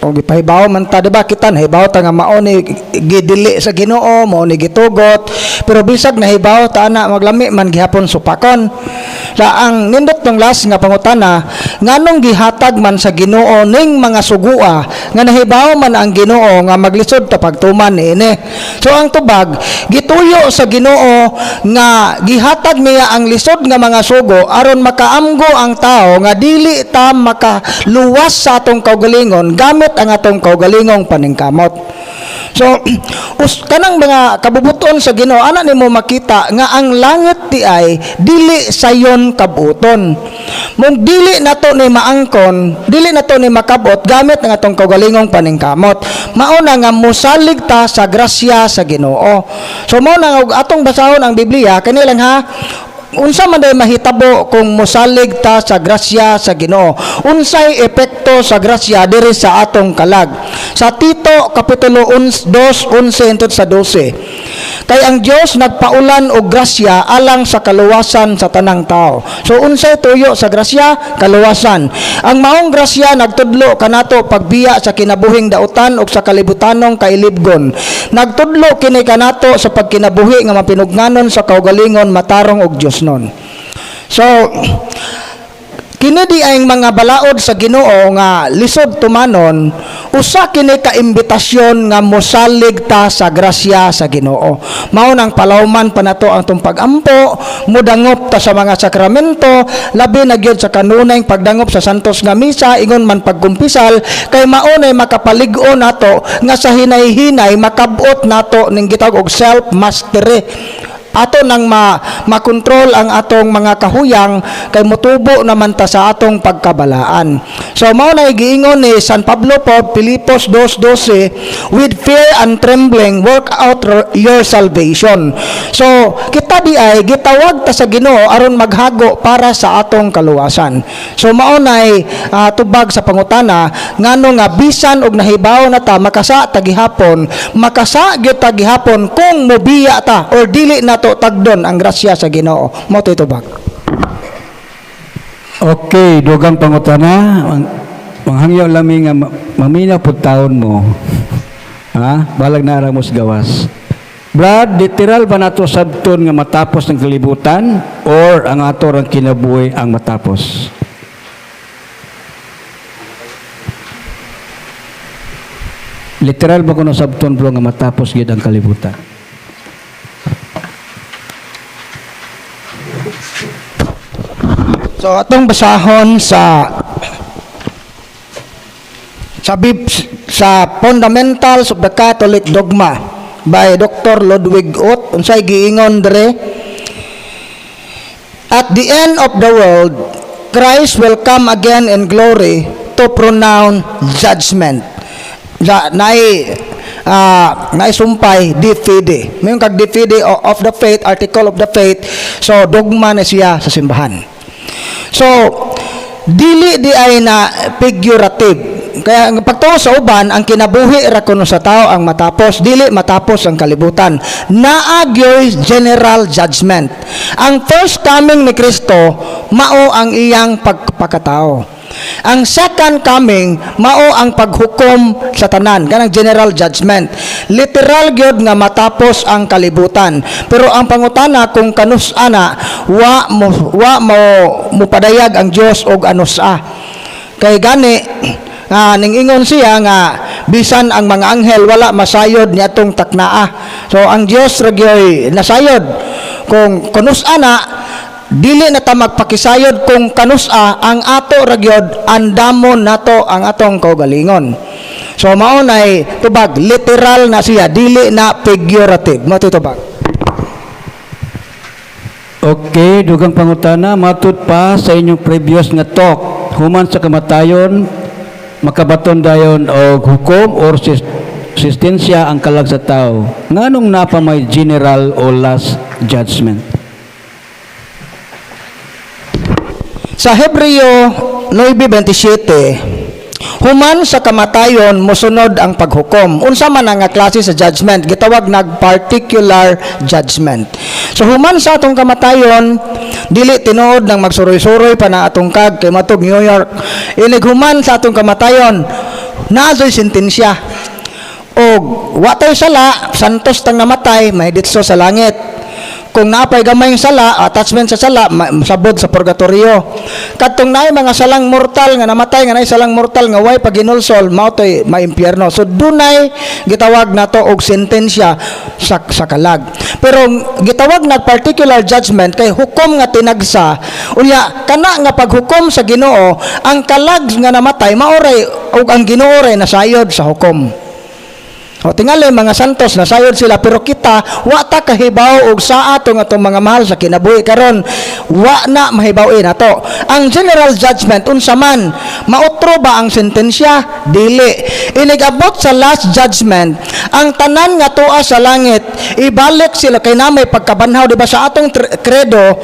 o gipahibaw man ta, diba? Kita nahibaw ta nga mao ni gidili sa Ginoo, mao ni gitugot, pero bisag nahibaw ta ana, maglami man gihapon supakon. Sa ang nindot ng last nga pangutana, nganong gihatag man sa Ginoo ning mga sugua nga nahibaw man ang Ginoo nga maglisod ta pagtuman niini? So ang tubag, gituyo sa Ginoo nga gihatag niya ang lisod nga mga sugo aron makaamgo ang tao nga dili ta makaluwas sa atong kaugalingon gamit ang atong kaugalingong paningkamot. So us kanang mga kabubuton sa Ginoo ana nimo makita nga ang langit ti ay dili sayon kabuton. Mung dili nato ni maangkon, dili nato ni makabot gamit ang atong kaugalingong paningkamot. Mao na nga mosalig ta sa grasya sa Ginoo. So mao na nga og atong basahon ang Biblia kani lang ha, unsa man day mahitabo kung mosalig ta sa grasya sa Ginoo? Unsay epekto sa grasya diri sa atong kalag? Sa Tito kapitulo 2:11 hangtod sa 12, kay ang Dios nagpaulan og grasya alang sa kaluwasan sa tanang tao. So unsay tuyo sa grasya? Kaluwasan. Ang maong grasya nagtudlo kanato pagbiya sa kinabuhing dautan ug sa kalibutanong kailibgon. Nagtudlo kini kanato sa pagkinabuhi nga mapinugnanon sa kaugalingon, matarong ug Diosnon. So kini di ay mga balaod sa Ginoo nga lisod tumanon, usa kini ka imbitasyon nga mosalig ta sa grasya sa Ginoo. Mao nang palawman pa nato ang atong pagampo, modangop ta sa mga sakramento, labi na gyud sa kanunay pagdangop sa santos nga misa, ingon man pagkumpisal, kay mao nay makapalig-on nato nga sa hinay-hinay makabot nato ning gitawag og self mastery, ato nang makontrol ang atong mga kahuyang kay motubo naman ta sa atong pagkabalaan. So mao na giingon ni San Pablo po, Filipos 2:12, "With fear and trembling work out your salvation." So kita di ay gitawag ta sa Ginoo aron maghago para sa atong kaluwasan. So mao nay tubag sa pangutana ngano nga bisan og nahibaw na ta makasa ta gihapon, makasa gyud ta gihapon kung mobiya ta or dili nato tagdon ang grasya sa Ginoo. Mao to'y tubag. Okay, dugang pangutana, manghangyo lami nga maminaw pud taon mo. Ha? Balag na mo sa gawas. Brad, literal ba nato sabton nga matapos ng kalibutan or ang ato rang kinabuhi ang matapos? Literal ba kuno sabton, bro, nga matapos gid ang kalibutan? So atong basahon sa Fundamentals of the Catholic Dogma by Dr. Ludwig Ott. Unsay giingon dire? "At the end of the world, Christ will come again in glory to pronounce judgment." Naay naisumpay de fide. Mayon kag de fide of the faith, article of the faith. So dogma na siya sa simbahan. So, Dili diay na figurative. Kaya ang pagtuo sa uban, ang kinabuhi ra kuno sa tao ang matapos, dili matapos ang kalibutan. Naa gyoy general judgment. Ang first coming ni Kristo mao ang iyang pagpakatao. Ang second coming mao ang paghukom sa tanan, kanang general judgment. Literal gyud nga matapos ang kalibutan. Pero ang pangutana kung kanus-a na, wa mo mupadayag ang Dios og anusa. Kay gani nga ning-ingon siya nga bisan ang mga anghel wala masayod niadtong taknaa. So ang Dios ra gyoy nasayod kung kanus-a na. Dili na ta magpakisayod kung kanus-a. Ang ato ra gyud, andamon nato ang atong kaugalingon. So mao nay tubag, literal na siya, dili na figurative. Mao to tubag. Okay, dugang pangutana, matud pa sa inyong previous nga talk, human sa kamatayon, makabaton dayon og hukom or sentensya ang kalag sa tao. Nganong naa pa may general o last judgment? Sa Hebreo 9:27, human sa kamatayon mosunod ang paghukom. Unsa man ang nga klase sa judgment? Gitawag nag particular judgment. So human sa atong kamatayon, dili tinuod nang magsuroy-suroy pa na atong kag kay matug New York. Inig human sa atong kamatayon, naa joy sentensya. Og wa tay sala, santos tang namatay, may ditso sa langit. Kung naapay gamayng sala, attachment sa sala, sabod sa purgatorio. Kadtong naay mga salang mortal nga namatay nga naay salang mortal nga way paginulsol, mao toy maimpyerno. So dunay gitawag nato og sentensya sa kalag. Pero gitawag na particular judgment kay hukom nga tinagsa. Unya kana nga paghukom sa Ginoo, ang kalag nga namatay mao ray og ang Ginoo ray nasayod sa hukom. O tingali mga santos nasayod sila, pero kita wa ta kahibaw og sa atong atong mga mahal sa kinabuhi karon, wa na mahibaw nato. Ang general judgment, unsa man? Mautro ba ang sentensya? Dili. Inig abot sa last judgment, ang tanan nga tuwa sa langit ibalik sila kay na may pagkabanhaw, di ba, sa atong credo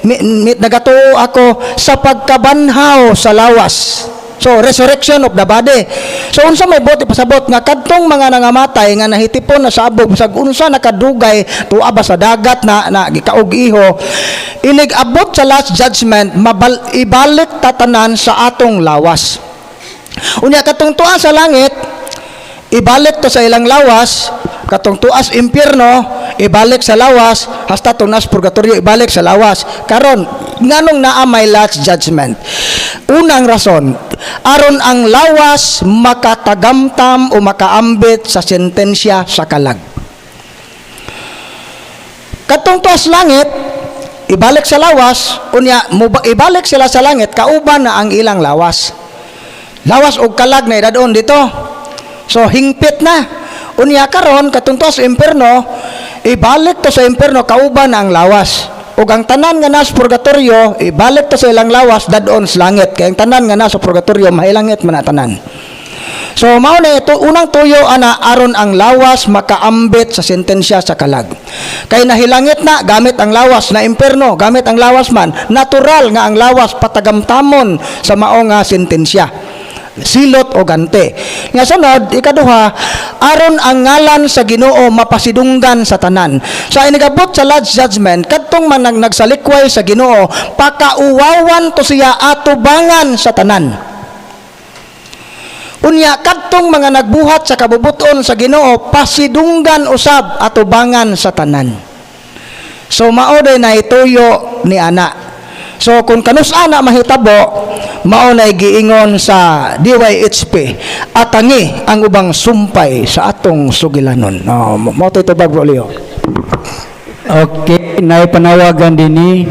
mi, nagatuo ako sa pagkabanhaw sa lawas. So resurrection of the body. So unsa may buot ipasabot nga kadtong mga nangamatay nga nahitipon na sa abog, bisag unsa nakadugay tuwa ba sa dagat na na gikaog iho, inig abot sa last judgment, ibalik tatanan sa atong lawas. Unya katong tuwa sa langit ibalik to sa ilang lawas, katong tuas impyerno ibalik sa lawas, hasta tong nas purgatorio ibalik sa lawas. Karon, nganong naa may last judgment? Unang rason, aron ang lawas makatagamtam o makaambit sa sentensya sa kalag. Katong tuas langit ibalik sa lawas, unya ibalik sila sa langit kauban na ang ilang lawas, lawas og kalag na idadon dito. So hingpit na. Unya karon, katong tuas impierno ibalik to sa impierno kauban na ang lawas, ug ang tanan nga nas purgatorio ibalik to sa ilang lawas dadon sa langit, kay ang tanan nga nasa purgatorio mahilangit man na tanan. So mao na ito unang tuyo ana, aron ang lawas makaambit sa sentensya sa kalag. Kay nahilangit na gamit ang lawas, na imperno gamit ang lawas man, natural nga ang lawas patagamtamon sa mao nga sentensya, silot o gante. Nga sunod, ikaduha, aron ang ngalan sa Ginoo mapasidunggan sa tanan. Sa inigabot sa last judgment, kadtong man nagsalikway sa Ginoo, pakauwawan to siya atubangan sa tanan. Unya kadtong mga nagbuhat sa kabubuton sa Ginoo, pasidunggan usab atubangan sa tanan. So mao day na ituyo ni ana. So kung kanus-a na mahitabo, mao na giingon sa DYHP, atangi ang ubang sumpay sa atong sugilanon. No, mao to tubag, Bro Leo. Okay, naipanawagan dinhi.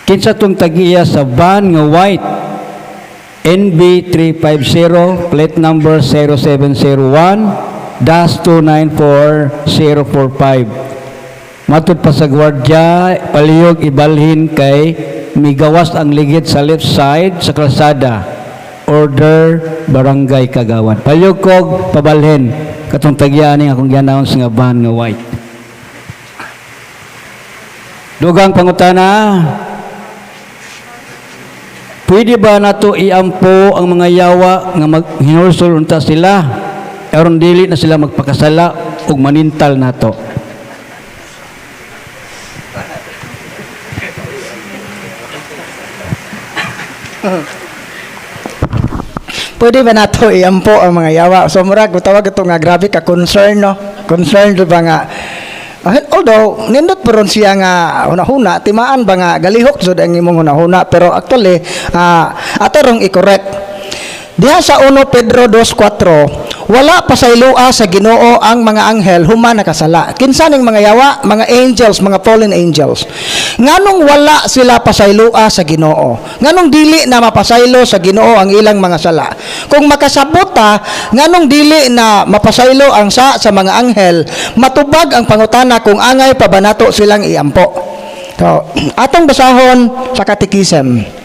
Kinsa tong tagiya sa van nga white NB 350, plate number 0701-294045? Matud pa sa gwardya, palihog ibalhin kay migawas ang ligid sa left side sa kalsada. Order barangay kagawad. Palihog kog pabalhin katong tagya ni akong gi-announce nga van nga white. Dugang pangutana. Pwede ba nato iampo ang mga yawa nga maghinulsol unta sila aron dili na sila magpakasala ug manintal nato? Pwede ba nato iampo ang mga yawa? So murag tawag ito nga grabe ka concern, no? Concern ba nga? Ah, although nindot pa ron siya nga hunahuna, timaan ba nga galihok jud ang imong hunahuna, pero actually ato rong i-correct. Diha sa 1 Pedro 2:4, wala pasaylua sa Ginoo ang mga anghel human nakasala. Kinsa ning mga yawa? Mga angels, mga fallen angels. Nganong wala sila pasaylua sa Ginoo? Nganong dili na mapasaylo sa Ginoo ang ilang mga sala? Kung makasabot ta, nganong dili na mapasaylo ang sa mga anghel, matubag ang pangutana kung angay pa ba nato silang iampo. So, atong basahon sa Catechism.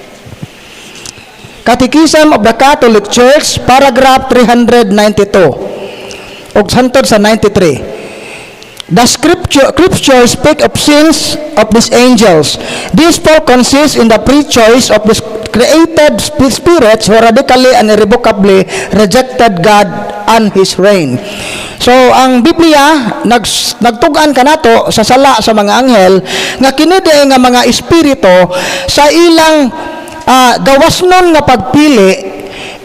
Catechism of the Catholic Church, paragraph 392 ug hantod sa 93. The scripture speak of sins of these angels. This fall consists in the free choice of the created spirits who radically and irrevocably rejected God and His reign. So, ang Biblia, nagtugan kanato sa sala sa mga anghel, nga kini diay nga mga espiritu sa ilang gawasnon nga pagpili,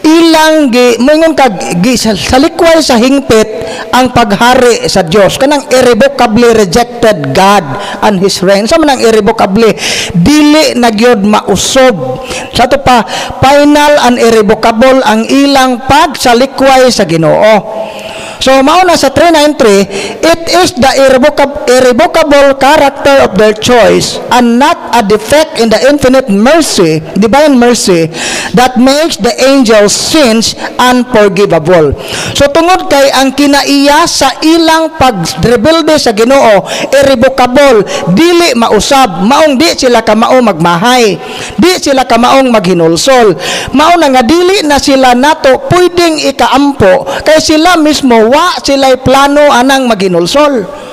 ilang gi moingon kag gi salikway sa hingpit ang paghari sa Dios, kanang irrevocably rejected God and His reign. Sa man ang irrevocably, dili na gyud mausob. Sa ato pa, final and irrevocable ang ilang pagsalikway sa Ginoo. So mao na sa 393, it is the irrevocable character of their choice and not a defect in the infinite mercy, divine mercy, that makes the angels' sins unforgivable. So tungod kay ang kinaiya sa ilang pagrebelde sa Ginoo irrevocable, dili mausab, maong di sila kamao magmahay, di sila kamaong maghinulsol. Mao na nga dili na sila nato pwedeng ikaampo kay sila mismo wa sila'y plano anang maghinulsol.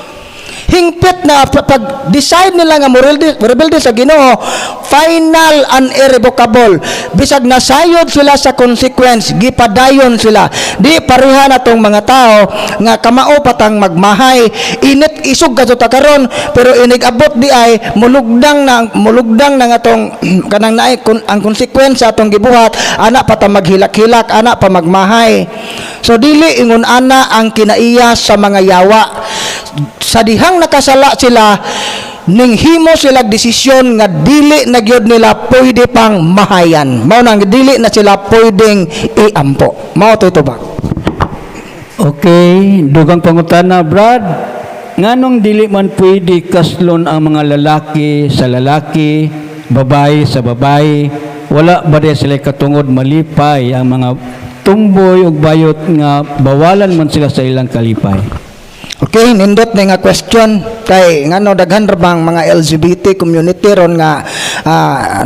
Hingpit na pag decide nila nga morebelde sa Ginoo, final and irrevocable. Bisag nasayod sila sa consequence, gipadayon sila. Di pareha na tong mga tao nga kamao patang magmahay, init isog kadto ta karon, pero inig abot di ay mulugdang na nga tong kanang naay ang consequence sa atong gibuhat, ana pa ta maghilak-hilak, ana pa magmahay. So dili ingon ana ang kinaiya sa mga yawa. Sa dihang nakasala sila, ning himo sila desisyon nga dili na gyud nila pwede pang mahayan. Mao nang dili na sila pwedeng iampo. Mao to ito ba? Okay, dugang pangutana, Brad. Nganong dili man pwede kaslon ang mga lalaki sa lalaki, babae sa babae? Wala ba di sila katungod malipay ang mga tumboy ug bayot nga bawalan man sila sa ilang kalipay? Okay, nindot na nga question kay ngano daghan ra bang mga LGBT community ron nga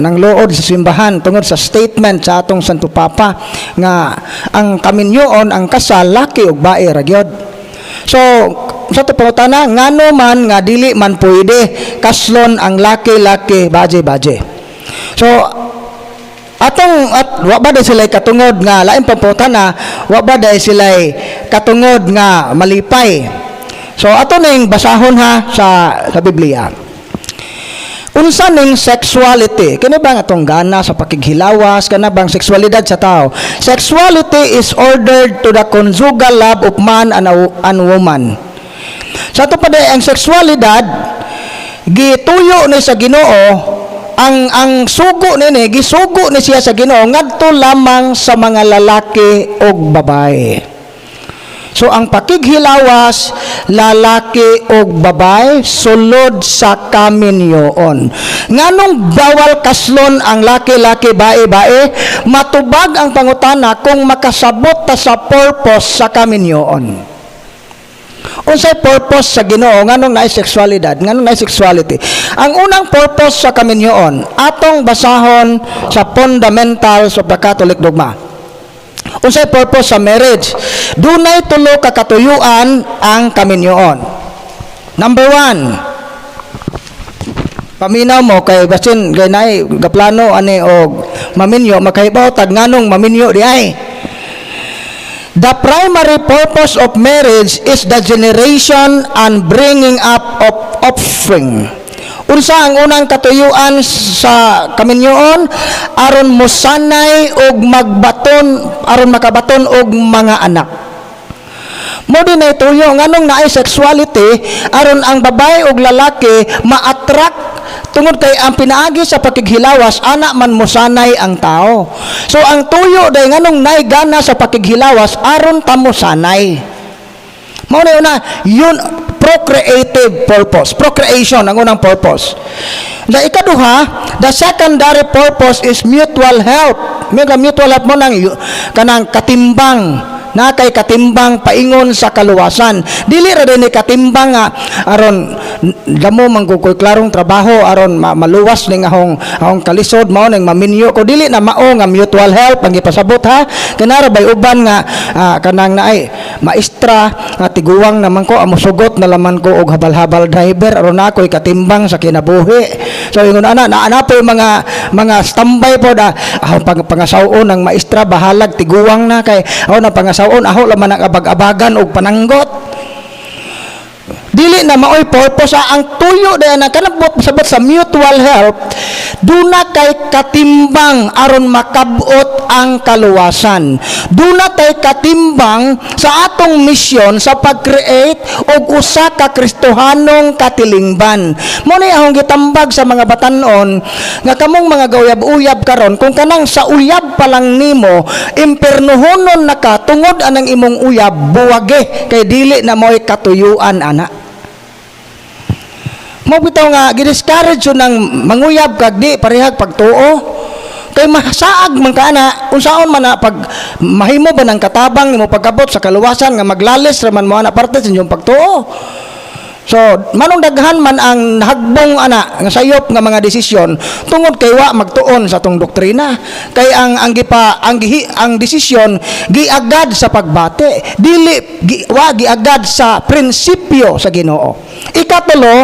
nang luod sa simbahan tungod sa statement sa atong Santo Papa nga ang kaminyoon, ang kasal, laki ug bae ra gyud. So, sa to pangutana, ngano man nga dili man pwede kaslon ang laki-laki, baje-baje? So, atong at wa ba day sila katungod nga lain pang pangutana, wa ba day sila katungod nga malipay? So ato ning basahon ha sa Biblia. Unsa ning sexuality? Kini ba nga atong gana sa pakighilawas, kana bang sexualidad sa tao? Sexuality is ordered to the conjugal love of man and woman. Sa ato pa day, ang sexualidad gituyo ni sa Ginoo, ang sugo nini, gisugo ni siya sa Ginoo ngadto lamang sa mga lalaki ug babae. So ang pakighilawas, lalaki ug babae, sulod sa kaminyoon. Nganong bawal kaslon ang laki-laki, bae-bae? Matubag ang pangutana kung makasabot ta sa purpose sa kaminyoon. Unsay purpose sa Ginoo nganong naay sexualidad? Nganong naay sexuality? Ang unang purpose sa kaminyoon, atong basahon sa Fundamentals of the Catholic Dogma. Unsay purpose sa marriage? Dunay tulo ka katuyuan ang kaminyoon. Number 1. Paminaw mo kay basin kay naay gaplano ani og maminyo, makahibaw tag nganong maminyo di ay. The primary purpose of marriage is the generation and bringing up of offspring. Unsa ang unang katuyuan sa kaminyoon? Aron mosanay og magbaton, aron makabaton og mga anak. Mao din ay tuyo nganong naay sexuality, aron ang babae ug lalaki ma-attract, tungod kay ang pinaagi sa pakighilawas ana man mosanay ang tao. So ang tuyo day nganong naay gana sa pakighilawas, aron ta mosanay. Mao na una, yun procreative purpose. Procreation ang unang purpose. The ikaduha, the secondary purpose is mutual help. May mutual help mo nang kanang katimbang na kay katimbang paingon sa kaluwasan. Dili ra din ni katimbang nga aron damo man ko koy klarong trabaho aron maluwas ning ahong kalisod, mao ning maminyo ko. Dili na mao nga mutual help ang gipasabot ha. Kinara bay uban nga kanang naay maestra nga tiguwang naman ko, amo sugot na laman ko og habal-habal driver aron na ako'y katimbang sa kinabuhi. So ingon ana na ana po yung mga standby po da ahong pangasaw-on ang maestra, bahalag tiguwang na kay ako na pangasaw-on, aho laman ang abag-abagan og pananggot. Dili na maoy purpose ah. Ang tuyo daya na kanang sabot sa mutual help, duna kay katimbang aron makabot ang kaluwasan, duna kay katimbang sa atong misyon sa pag-create og usa ka Kristohanong katilingban. Mo ni akong gitambag sa mga batan-on nga kamong mga gauyab-uyab karon, kung kanang sa uyab pa lang nimo impernohonon na ka tungod anang imong uyab, buwage kay dili na mo'y katuyuan ana. Mo bitaw nga gi-discourage yun ng manguyab kag di parehag pagtuo. Kay masaag man ka ana, unsaon man na pag mahimo ba ng katabang nimo pagkabot sa kaluwasan nga maglalis ra man mo ana parte sa inyong pagtuo. So, manong daghan man ang nahagbong ana nga sayop nga mga desisyon tungod kay wa magtuon sa atong doktrina. Kay ang gipa ang gihi, ang desisyon giagad sa pagbate, dili wa giagad sa prinsipyo sa Ginoo. Ikatulo,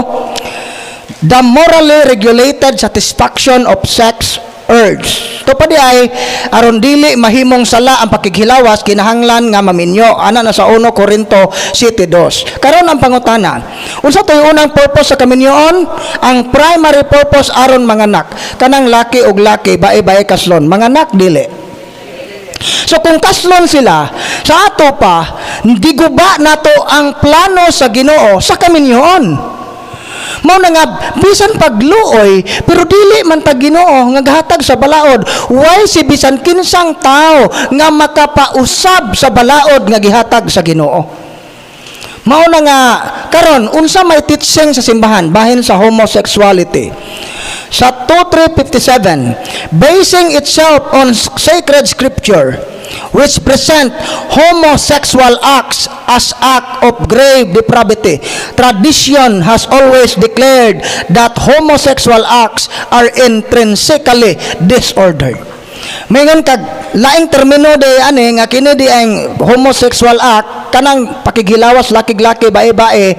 the morally regulated satisfaction of sex urge. To pa di ay aron dili mahimong sala ang pakighilawas, kinahanglan nga maminyo. Ana na sa 1 Corinto 7:2. Karon ang pangutana, unsa to'y unang purpose sa kaminyoon? Ang primary purpose aron manganak. Kanang laki og laki, bae-bae kaslon, manganak dili? So kung kaslon sila, sa ato pa, giguba nato ang plano sa Ginoo sa kaminyoon. Mao na nga bisan pagluoy, pero dili man tag Ginoo nga gahatag sa balaod. Why si bisan kinsang tao nga makapausab sa balaod nga gihatag sa Ginoo? Mao na nga karon, unsa may teaching sa simbahan bahin sa homosexuality? Sa 2357, basing itself on sacred scripture which present homosexual acts as act of grave depravity, tradition has always declared that homosexual acts are intrinsically disordered. Mingon kag laing termino de ani nga kini di ang homosexual act, kanang pakighilawas laki-laki, bae-bae.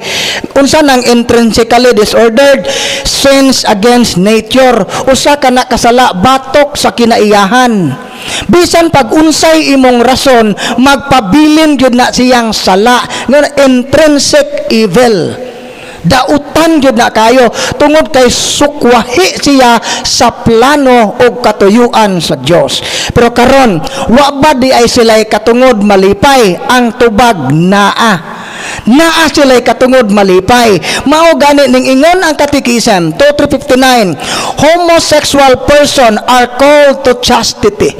Unsa nang intrinsically disordered? Sins against nature, usa ka na kasala batok sa kinaiyahan. Bisan pag unsay imong rason, magpabilin gyud na siyang sala nga intrinsic evil. Dautan gyud na kayo tungod kay sukwahi siya sa plano og katuyuan sa Dios. Pero karon, wa ba di ay sila'y katungod malipay? Ang tubag, naa. Naa sila'y katungod malipay. Mao gani ning ingon ang Catechism 2359, homosexual person are called to chastity.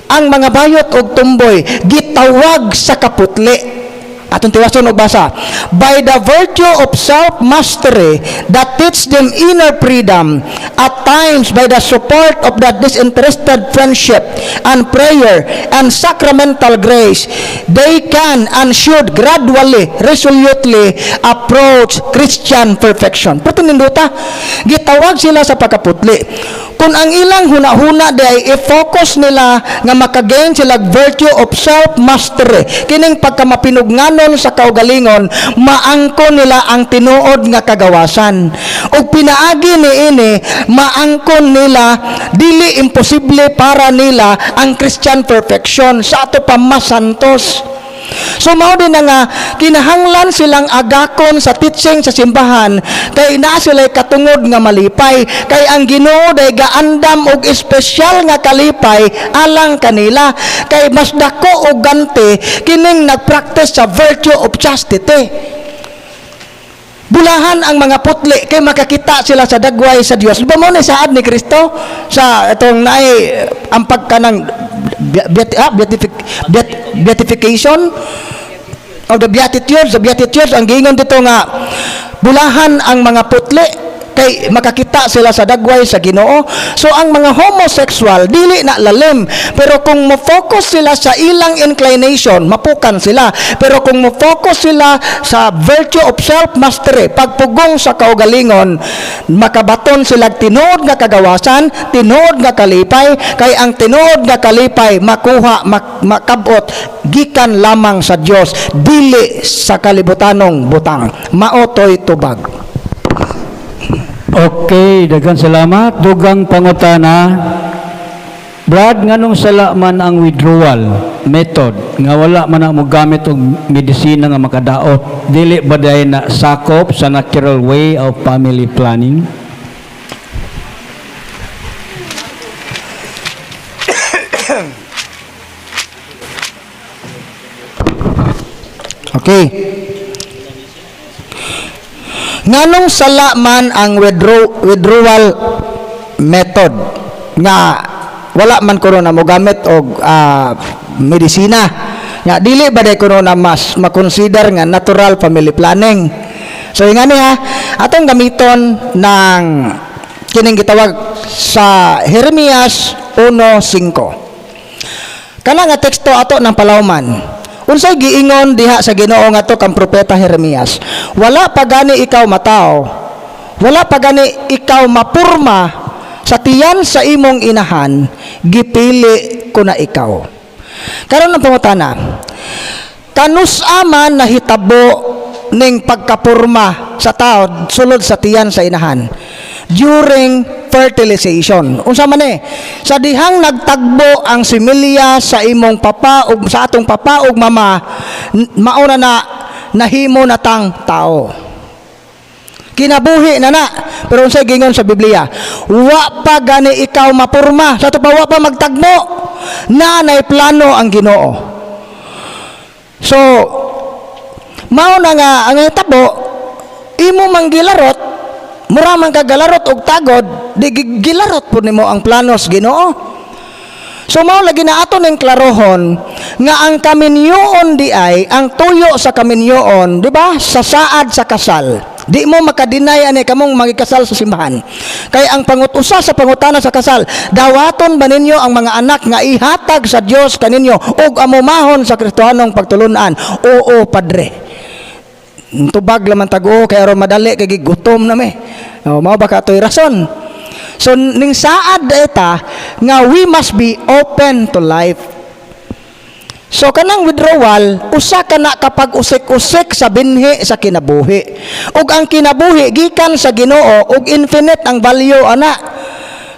Ang mga bayot og tumboy gitawag sa kaputli. Atong tiwason og basa. By the virtue of self-mastery that teach them inner freedom, at times by the support of the disinterested friendship and prayer and sacramental grace, they can and should gradually, resolutely approach Christian perfection. Pero nindota, gitawag sila sa pagkaputli. Kung ang ilang huna-huna di ay i-focus nila nga makagain sila virtue of self-mastery, kining pagkamapinugnanon. pagpukanon sa kaugalingon, maangkon nila ang tinuod nga kagawasan. Ug pinaagi niini, maangkon nila, dili imposible para nila ang Christian perfection sa ato pa masantos. So mao din na nga kinahanglan silang agakon sa teaching sa simbahan kay naa sila'y katungod nga malipay, kay ang Ginoo day gaandam og espesyal nga kalipay alang kanila, kay mas dako og ganti kining nagpractice sa virtue of chastity. Bulahan ang mga putli kay makakita sila sa dagway sa Dios. Di ba mo ni saad ni Kristo sa itong naay ang pagkanang beatification of the Beatitudes, ang giingon dito nga bulahan ang mga putli kay makakita sila sa dagway sa Ginoo. So ang mga homosexual, dili na lalim, pero kung mo-focus sila sa ilang inclination, mapukan sila. Pero kung mo-focus sila sa virtue of self-mastery, pagpugong sa kaugalingon, makabaton sila tinuod nga kagawasan, tinuod nga kalipay, kay ang tinuod nga kalipay makuha, makabot gikan lamang sa Dios, dili sa kalibutanong butang. Mao toy tubag. Okay, daghan salamat. Dugang pangutana. Brad, nganong sala man ang withdrawal method nga wala man ang mogamit og medisina nga makadaot? Dili ba diay na sakop sa natural way of family planning? Okay. Nganong sala man ang withdrawal method nga wala man kuno na mogamit og medisina? Nga dili ba day kuno na mas makonsider nga natural family planning? So ingani ha, atong gamiton ng kining gitawag sa Jeremias 1:5. Kana nga teksto ato ng palawman. Unsay giingon diha sa Ginoo ngadto kang propeta Jeremias? "Wala pa gani ikaw matawo. Wala pa gani ikaw mapurma sa tiyan sa imong inahan, gipili ko na ikaw." Karon ang pangutana, kanus-a man nahitabo ning pagkapurma sa tao sulod sa tiyan sa inahan? During fertilization. Unsa man eh? Sa dihang nagtagbo ang similya sa imong papa ug sa atong papa ug mama, mao na na nahimo na tang tao. Kinabuhi na na. Pero unsay gingon sa Biblia? "Wa pa gani ikaw mapurma." Sa ato pa, wa pa magtagbo. Na nay plano ang Ginoo. So mao na nga ang hitabo, imo mang gilarot, mura man ka galarot og tagod, di gilarot po nimo ang planos Ginoo. So mao lagi na ato ning klarohon nga ang kaminyoon di ay ang tuyo sa kaminyoon, di ba? Sa saad sa kasal. Di mo makadeny ani kamong magikasal sa simbahan. Kay ang pangutusa sa pangutana sa kasal, "Dawaton ba ninyo ang mga anak nga ihatag sa Dios kaninyo ug amumahon sa Kristohanong pagtulunan?" "Oo, padre." Tubag laman tag-oo kay aron madali kay gigutom na mi. Oh, mao ba ka atoy rason? So ning saad eta nga we must be open to life. So kanang withdrawal, usa ka na kapag usik-usik sa binhi sa kinabuhi. Ug ang kinabuhi gikan sa Ginoo ug infinite ang value ana.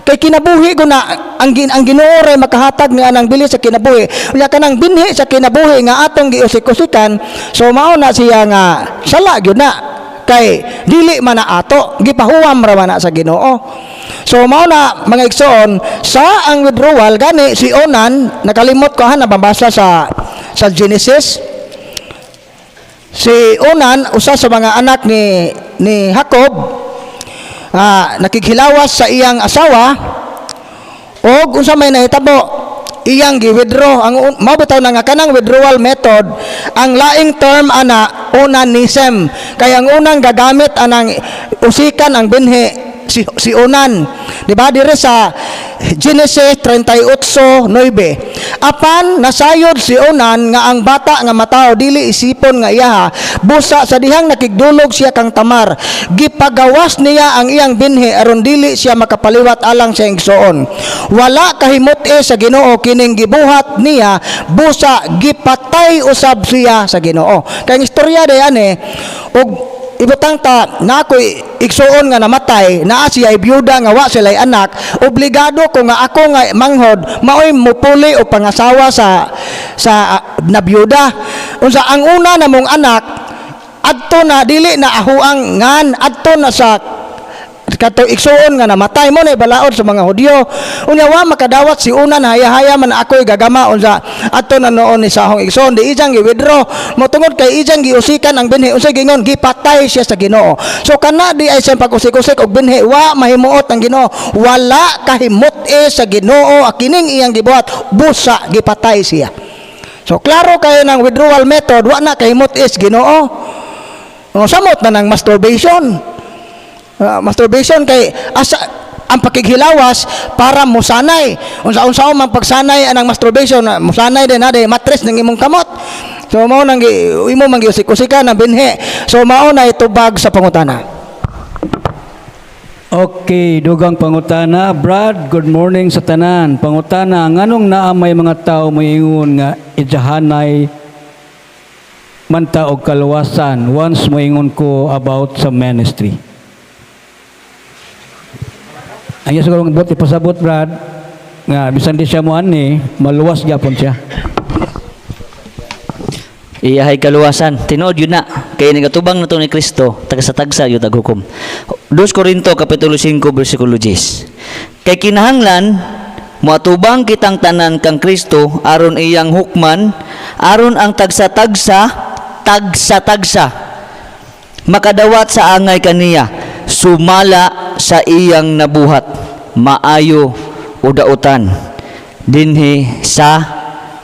Kay kinabuhi ko na ang Ginoo ray makahatag nga anang bili sa kinabuhi. Unya kanang binhi sa kinabuhi nga atong giusik-usikan, so mao na siya nga sala gyud na kay dili man na ato, gipahuwam ra man na sa Ginoo. So mao na, mga igsoon, sa ang withdrawal gani si Onan, nakalimot ko ha, nababasa sa Genesis. Si Onan, usa sa mga anak ni Jacob, nakighilawas sa iyang asawa og unsa may nahitabo, iyang gi-withdraw ang mao bitaw na nga kanang withdrawal method, ang laing term ana, onanism, kay ang unang gagamit anang usikan ang binhi. si Onan. Di ba dire sa Genesis 38:9. Apan nasayod si Onan nga ang bata nga matawo dili isipon nga iyaha, busa sa dihang nakigdulog siya kang Tamar, gipagawas niya ang iyang binhi aron dili siya makapaliwat alang sa igsoon. Wala kahimut-i sa Ginoo kining gibuhat niya, busa gipatay usab siya sa Ginoo. Kay ang istorya day ani og ibutang ta na ako'y igsuon nga namatay, naa siya byuda nga wa sila'y anak, obligado ko nga ako nga manghod maoy mupuli o pangasawa sa nabyuda. Unsa ang una na mong anak adto na, dili na ahuang ngan adto na sa kato igsuon nga namatay mo na balaod sa mga Hudyo. Unya wa makadawat si una na haya-haya man ako'y gagama, unsa adto na noon ni sa akong igsuon, di ijang gi-withdraw mo tungod kay ijang giusikan ang binhi. Unsay gingon? Gipatay siya sa Ginoo. So kana di ay siyang pag-usik-usik og binhi, wa mahimuot ang Ginoo. Wala kahimut-i sa Ginoo kining iyang gibuhat, busa gipatay siya. So klaro kayo ng withdrawal method, wa na kahimut-i sa Ginoo. O, samot na ng masturbation. Masturbation kay asa ang pakighilawas para musanay. Unsa-unsa man pagsanay anang masturbation, musanay din na matres ng imong kamot. So mao nang imo man giusik-usikan ang binhi. So mao na itubag sa pangutana. Okay, dugang pangutana. Brad, good morning sa tanan. Pangutana, nganong naa may mga tao moingon nga idyahanay man ta og kaluwasan once moingon ko about sa ministry? Ang iya siguro buot ipasabot, Brad, nga bisan di siya mo ani, maluwas gyapon siya. Iyahay kaluwasan. Tinuod yun na. Kay nagatubang na to ni Kristo, taga sa tagsa yun taghukom. 2 Korinto Kapitulo 5 versikulo 10. Kay kinahanglan moatubang kitang tanan kang Kristo aron iyang hukman, aron ang tagsa-tagsa, tagsa-tagsa makadawat sa angay kaniya sumala sa iyang nabuhat, maayo o dautan, dinhi sa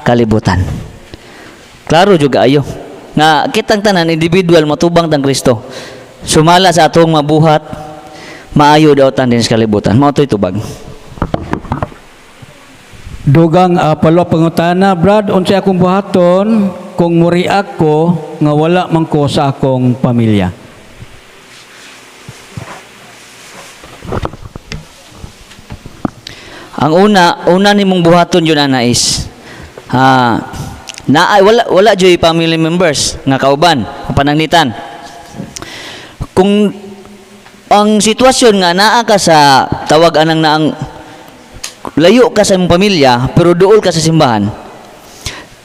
kalibutan. Klaro jud ayo nga kitang tanan individual matubang tang Kristo sumala sa atong mabuhat, maayo, dautan din sa kalibutan. Mao to'y tubag. Dugang palo pangutana, Brad, unsay akong buhaton kung muri ako nga wala man ko sa akong pamilya? Ang una, una nimong buhaton yun ana is na ay wala wala joy family members nga kauban pananglitan. Kung ang sitwasyon nga naa ka sa tawag anang naang layo ka sa imong pamilya pero duol ka sa simbahan,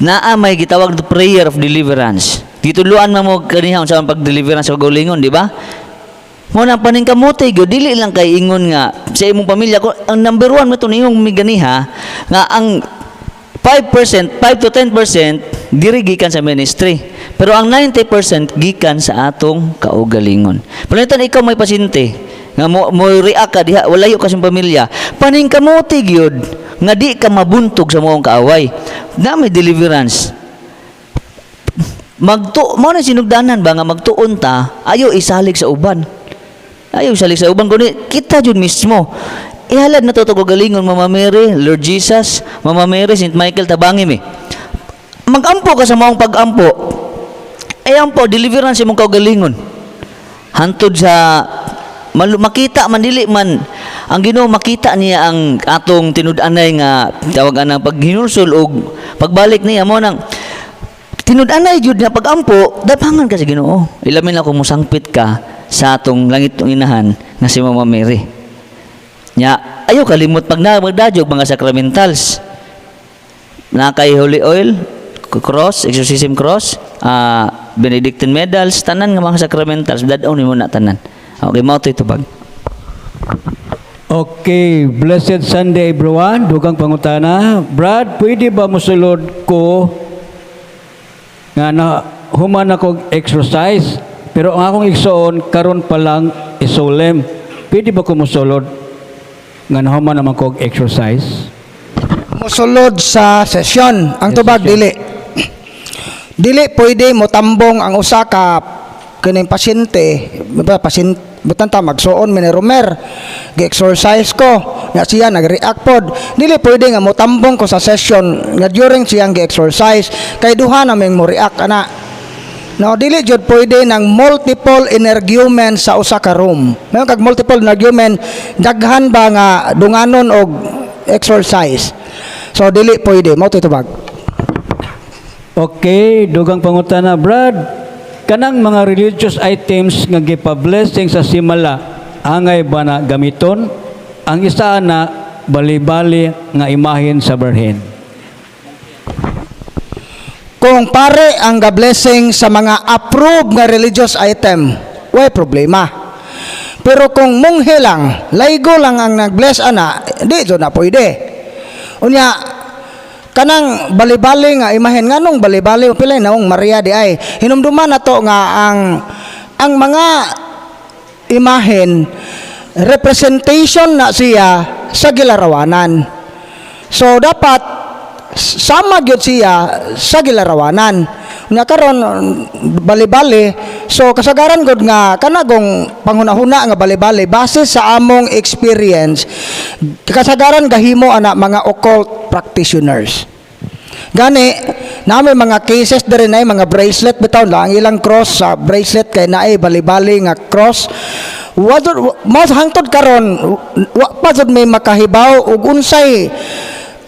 naa may gitawag na prayer of deliverance. Gitudloan man mo kaniha unsa ang pag-deliverance sa kaugalingon, di ba? Mo na paningkamote gyud, dili lang kay ingon nga sa imong pamilya ko ang number one mo to niyong miganiha nga ang 5%, 5 to 10% diri gikan sa ministry. Pero ang 90% gikan sa atong kaugalingon. Pananglitan ikaw may pasyente nga mo react ka diha walayo ka sa imong pamilya. Paningkamote gyud nga di ka mabuntog sa moong kaaway. Na may deliverance. Magtu mo na sinugdanan ba nga magtuon ta, ayo isalig sa uban. Ayo isalig sa uban kundi kita jud mismo. Ihalad na to galingon, Mama Mary, Lord Jesus, Mama Mary, Saint Michael, tabangi mi. Magampo ka sa maong pag-ampo. Ay ampo deliverance imong kaugalingon. Hantod sa makita man, dili man ang Ginoo makita niya ang atong tinud-anay nga tawag anang paghinulsol og pagbalik niya. Mo nang tinud-anay jud nga pag-ampo, dapangan ka sa Ginoo. Ilamin ako musangpit ka sa atong langit ng inahan nga si Mama Mary. Nya, ayo kalimot pag na magdadyog mga sacramentals. Na kay holy oil, cross, exorcism cross, Benedictine medals, tanan nga mga sacramentals, dad-on nimo na tanan. Okay, mao to'y tubag. Okay, blessed Sunday, everyone. Dugang pangutana. Brad, pwede ba musulod ko nga na human ako exercise pero ang akong igsoon karon pa lang isolem? Pwede ba ko musulod nga nahuman naman ko og exercise? Mosulod sa sesyon. Ang Yes, tubag session. dili. Dili pwede motambong ang usa ka kining pasyente, ba pasyente butan ta magsuon mi ni Romer, gi-exorcise ko nga siya nag-react pod, dili pwede nga motambong ko sa session nga during siyang gi-exorcise kay duha na mo react ana. No, dili jud pwede ng multiple energumen sa usa ka room. Mayon kag multiple energumen, daghan ba nga dunganon og exorcise. So dili pwede, mao tubag. Okay, dugang pangutana, Brad. Kanang mga religious items nga gipa-blessing sa simala, angay ba na gamiton? Ang isa na bali-bali nga imahen sa Birhen. Kung pare ang ga-blessing sa mga approved nga religious item, way problema. Pero kung munghe lang, laygo lang ang nag-bless ana, di jud na pwede. Unya, kanang bali-bali nga imahen, nganong bali-bali, pila naong Maria di ay hinumduman nato nga ang mga imahen, representation na siya sa gilarawanan. So dapat sama gyud siya sa gilarawanan. Nya karon bali-bali, so kasagaran gud nga kanagong panghuna-huna nga bali-bali, base sa among experience, kasagaran gahimo ana mga occult practitioners. Gani, na may mga cases diri na mga bracelet bitaw lang ang ilang cross sa bracelet kay naay bali-bali nga cross. Mas hangtod karon wa pa jud may makahibaw og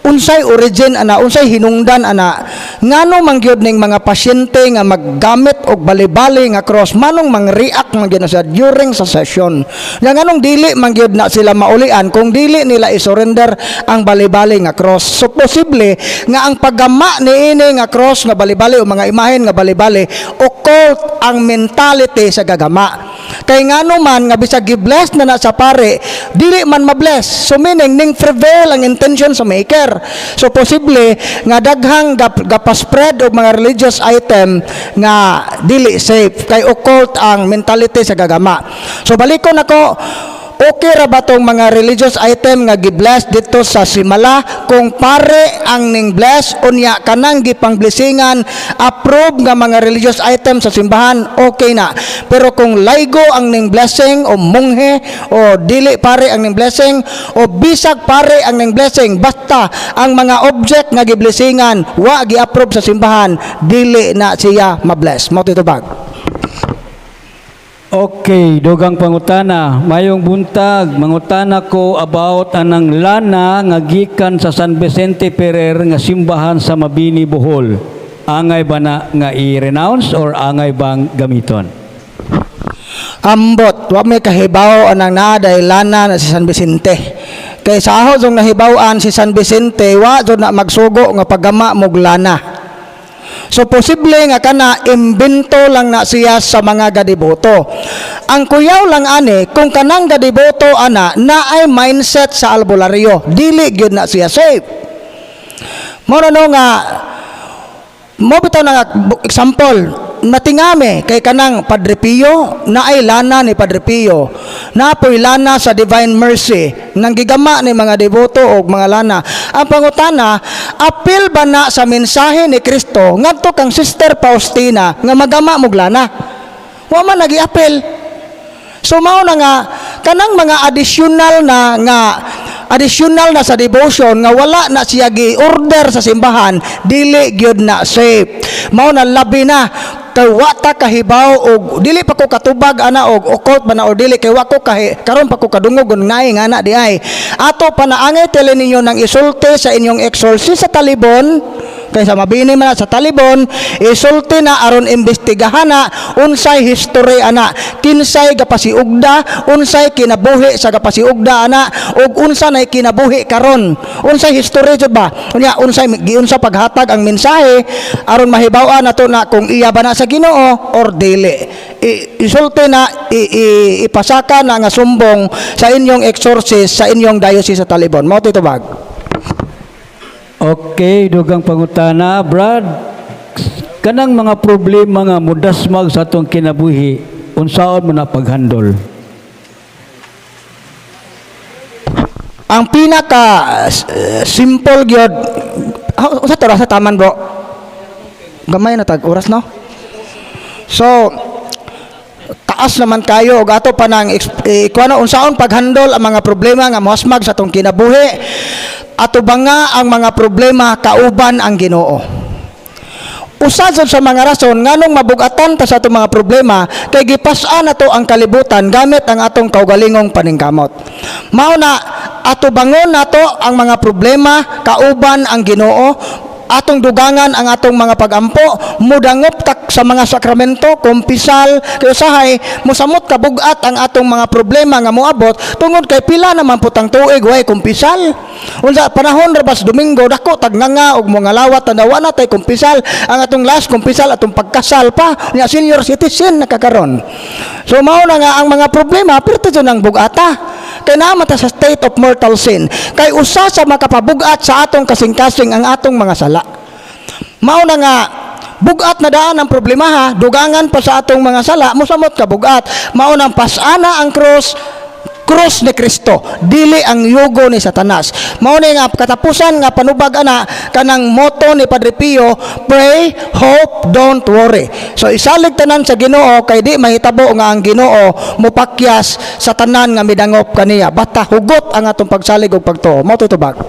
unsay origin ana, unsay hinungdan ana, ngano man gyud ning mga pasyente nga maggamit og bali-bali nga cross, manong mang-react man gyud na siya during sa session. Nga nganong dili man gyud na sila maulian kung dili nila i-surrender ang bali-bali nga cross? So posible nga ang paggama niini nga cross nga bali-bali o mga imahen nga bali-bali, occult ang mentality sa gagama. Kay ngano man nga bisag gi-bless na na sa pare, dili man mabless. So meaning ning prevail ang intention sa maker. So posible nga daghang gapa-spread og mga religious item nga dili safe kay occult ang mentality sa gagama. So balikon ako, okay ra ba tong mga religious item nga gi-bless dito sa simala? Kung pare ang ning bless, unya kanang gipang-blessingan approve nga mga religious item sa simbahan, okay na. Pero kung laygo ang ning blessing o munghe o dili pare ang ning blessing o bisag pare ang ning blessing, basta ang mga object nga giblessingan wa gi-approve sa simbahan, dili na siya mabless. Mao tubag. Okay, dugang pangutana. Mayong buntag, mangutana ko about anang lana nga gikan sa San Vicente Ferrer nga simbahan sa Mabini, Bohol. Angay ba na nga i-renounce or angay bang gamiton? Ambot, wa may kahibaw anang naa day lana na si San Vicente. Kay sa aho jong nahibaw-an, si San Vicente wa jud na magsugo nga paggama mog lana. So posible nga kana imbento lang na siya sa mga gadiboto. Ang kuyaw lang ani kung kanang gadiboto ana naay mindset sa albularyo, dili gyud na siya safe. Mo na no nga mo bitaw na nga, example, natingame kay kanang Padre Pio, naay lana ni Padre Pio, napoy lana sa Divine Mercy nang gigama ni mga deboto og mga lana. Ang pangutana, apil ba na sa mensahe ni Kristo ngadto kang Sister Faustina nga magama mog lana? Wa man nagiapil. So mao na nga kanang mga additional na nga additional na sa devotion nga wala na siya gi-order sa simbahan, dili gyud na safe. Mao na labi na kay wa ta kahibaw og dili pa ko katubag ana og occult ba na or dili, kay wa ko kahi, karon pa ko kadungog og naay nga ana di ay. Ato pa na angay tele ninyo nang isulti sa inyong exorcist sa Talibon, kay sa Mabini man na, sa Talibon isulti na aron imbestigahan na unsay history ana, kinsay gapasiugda, unsay kinabuhi sa gapasiugda ana, ug unsa nay kinabuhi karon, unsay history jud ba, unya unsay giunsa paghatag ang mensahe aron mahibaw-an nato na kung iya ba na sa Ginoo or dili. Isulti na ipasaka na nga sumbong sa inyong exorcist sa inyong diocese sa Talibon. Mao tubag. Okay, dugang pangutana, Brad. Kanang mga problema nga mudasmag sa atong kinabuhi, unsaon mo na paghandol? Ang pinaka simple gyud, usa to ra sa taman, bro. Gamay na tag oras, no? So Taas naman kayo og ato pa nang kuano, unsaon paghandol ang mga problema nga mohasmag sa atong kinabuhi. Ato ba nga ang mga problema kauban ang Ginoo. Usa jud sa mga rason nganong mabugatan ta sa atong mga problema kay gipas-an nato ang kalibutan gamit ang atong kaugalingong paningkamot. Mao na atubangon nato ang mga problema kauban ang Ginoo, atong dugangan ang atong mga pagampo, mudangop ta sa mga sakramento, kumpisal, kay usahay mosamot kabugat ang atong mga problema nga moabot tungod kay pila naman putang tuig way kumpisal. Unsa panahon ra bas Domingo, dako tagnganga og mga lawat, tanawa na tay kumpisal. Ang atong last kumpisal, atong pagkasal pa nya, senior citizen na kakaron. So mao na nga ang mga problema perto jud ang bugata kay naa man ta sa state of mortal sin, kay usa sa makapabugat sa atong kasing-kasing ang atong mga sala. Mao na nga bugat na daan ang problema ha, dugangan pa sa atong mga sala, mosamot ka bugat. Mao nang pasana ang cross, krus ni Kristo, dili ang yugo ni Satanas. Mao ni nga katapusan nga panubag ana, kanang motto ni Padre Pio, "Pray, hope, don't worry." So isalig tanan sa Ginoo kay di mahitabo nga ang Ginoo mopakyas sa tanan nga midangop kaniya. Basta hugot ang atong pagsalig ug pagtuo. Mao to, tubag.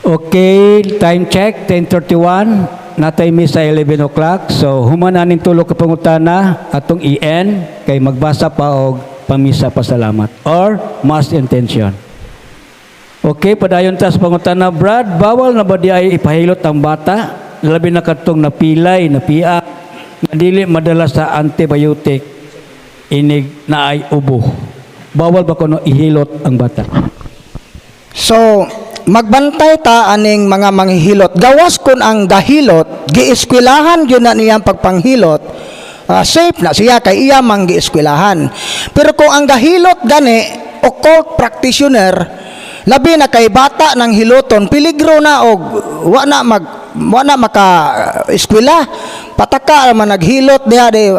Okay, time check, 10:31. Natay mi sa 11 o'clock. So, human aning tulo ka pangutana atong i-end kay magbasa pa og pamisa pasalamat or mass intention. Okay, padayon ta sa pangutana, Brad, bawal na ba di ay ipahilot ang bata? Labi na katong napilay, napia, nga dili madala sa antibiotic, inig na ay ubo. Bawal ba kuno ihilot ang bata? So, magbantay ta aning mga manghihilot. Gawas kun ang gahilot, gieskwilahan gyud na niyang pagpanghilot, safe na siya kay iya mang gieskwelahan. Pero kung ang gahilot gani, occult practitioner, labi na kay bata ng hiloton, peligro na og wa na maka eskwela. Pataka man naghilot diha di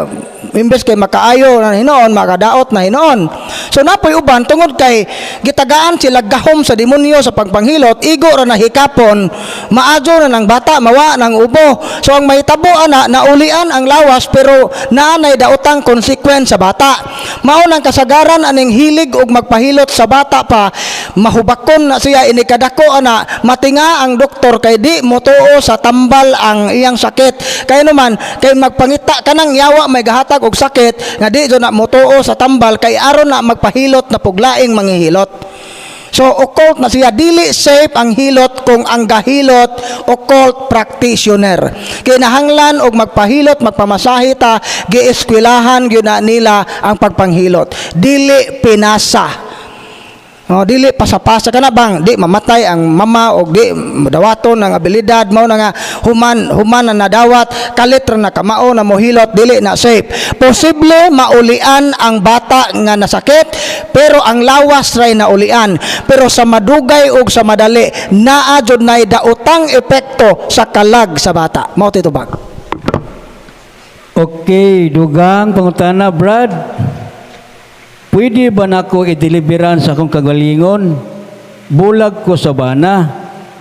imbes kay makaayo na hinoon, makadaot na hinoon. So napoy uban, tungod kay gitagaan sila gahom sa demonyo sa pagpanghilot, igo ra na hikapon, maadyo na ng bata, mawa ng ubo. So ang mahitabo ana, naulian ang lawas pero naanay daotang consequence sa bata. Mao nang kasagaran aning hilig og magpahilot sa bata pa, mahubakon na siya inikadako ana, matinga ang doktor kay di motuo sa tambal ang iyang sakit. Kay naman kay magpangita kanang yawa may gahatag og sakit nga di jud na motuo sa tambal kay aron na magpahilot na puglaing manghihilot. So occult na siya, dili safe ang hilot kung ang gahilot occult practitioner. Kinahanglan og magpahilot, magpamasahe ta, gieskwilahan gyud na nila ang pagpanghilot. Dili pinasa. Oh, dili pasapasa ka na bang di mamatay ang mama og di dawaton ang abilidad. Mao na nga human human na nadawat, kalit ra na kamao na mohilot, dili na safe. Posible maulian ang bata nga nasakit, pero ang lawas ray naulian, pero sa madugay ug sa madali naa jud nay daotang epekto sa kalag sa bata. Mao titubag. Okay, dugang pangutana, Brad. Pwede ba nako i-deliveran sa akong kagalingon? Bulag ko sa bana.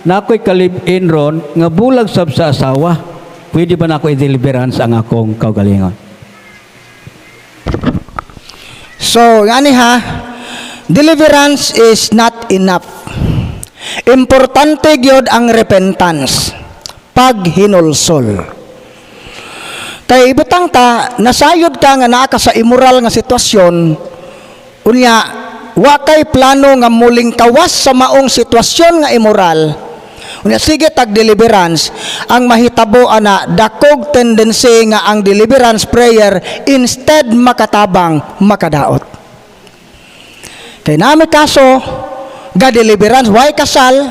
Nako'y ka-live-in ron nga bulag sab sa asawa. Pwede ba nako i-deliverance ang akong kagalingon? So, ngani ha, deliverance is not enough. Importante gyud ang repentance, paghinulsol. Kay ibutang ta, nasayod ka nga naa ka sa immoral nga sitwasyon, unya, wa kay plano nga muling kawas sa maong sitwasyon nga immoral, unya sige tag deliverance, ang mahitabo ana, dakog tendency nga ang deliverance prayer instead makatabang, makadaot. Kay nami kaso, ga deliverance, way kasal,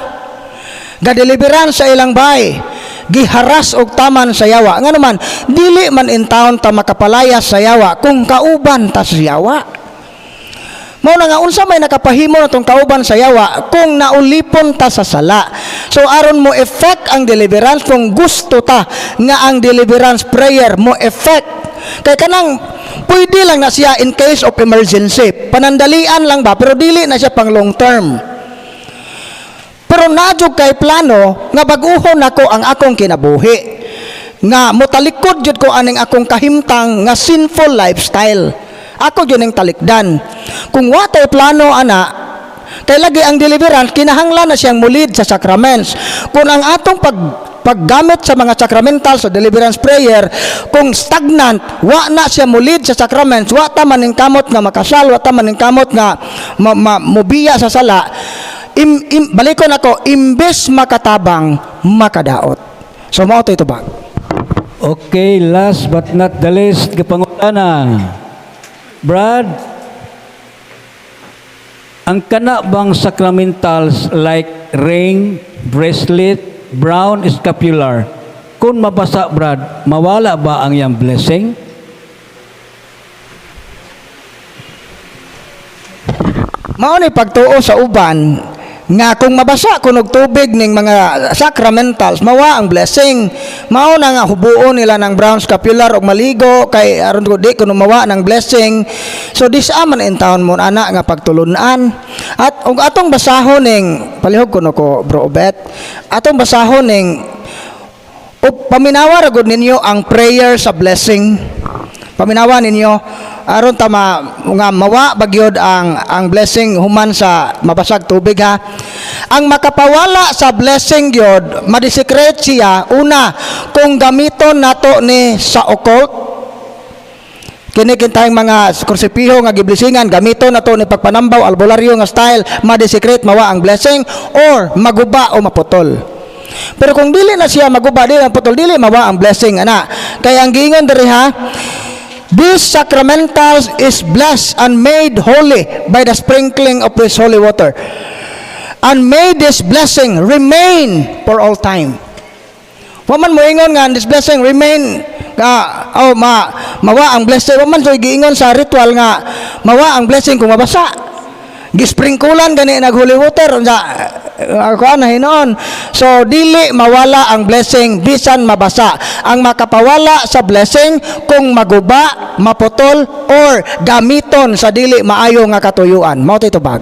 ga deliverance sa ilang bay, giharas og taman sa yawa. Nga naman, dili man in town ta makapalayas sa yawa kung kauban ta sa yawa. Mao na nga unsa may nakapahimo na tong kauban sa yawa kung naulipon ta sa sala. So aron mo effect ang deliverance, kung gusto ta nga ang deliverance prayer mo effect. Kay kanang pwede lang na siya in case of emergency. Panandalian lang ba, pero dili na siya pang long term. Pero nadyo kay plano nga baguhon nako ang akong kinabuhi. Nga motalikod jud ko aning akong kahimtang nga sinful lifestyle. Ako jud ning talikdan. Kung wa tay plano ana, kay lagi ang deliverance kinahanglan na siyang mulid sa sacraments. Kung ang atong paggamit sa mga sacramental sa deliverance prayer kung stagnant, wa na siya mulid sa sacraments, wa ta maningkamot nga makasal, wa ta maningkamot nga mobiya sa sala, balikon ako, imbes makatabang, makadaot. So mao to ito ba. Okay, last but not the least, gapangutana. Brad, ang kana bang sacramentals like ring, bracelet, brown scapular, kung mabasa, Brad, mawala ba ang iyang blessing? Mao ni pagtuo sa uban nga kung mabasa kunog tubig ning mga sacramentals, mawa ang blessing. Mao na nga hubuon nila ng brown scapular og maligo kay aron ko di kuno mawa ng blessing. So dis man in town mo ana nga pagtulunan. At og atong basahon ning, palihog kuno ko, Bro Obet, atong basahon ning o paminawa ra gud ninyo ang prayer sa blessing. Paminawa ninyo aron ta nga mawa bagyod ang blessing human sa mabasag tubig ha. Ang makapawala sa blessing gyud, madesecrate siya, una kung gamiton nato ni sa occult. Kini kintayong mga krusipiho nga giblesingan, gamiton nato ni pagpanambaw, albularyo nga style, madesecrate, mawa ang blessing or maguba o maputol. Pero kung dili na siya maguba, dili na putol, dili mawa ang blessing ana. Kaya ang giingon diri ha, "This sacramentals is blessed and made holy by the sprinkling of this holy water. And may this blessing remain for all time." Wa man moingon nga this blessing remain nga oh mawa ang blessing. Wa man so giingon sa ritual nga mawa ang blessing kung mabasa. Gisprinklean gani nag holy water unsa ako na hinuon. So dili mawala ang blessing bisan mabasa. Ang makapawala sa blessing kung maguba, maputol or gamiton sa dili maayo nga katuyuan. Mao to tubag.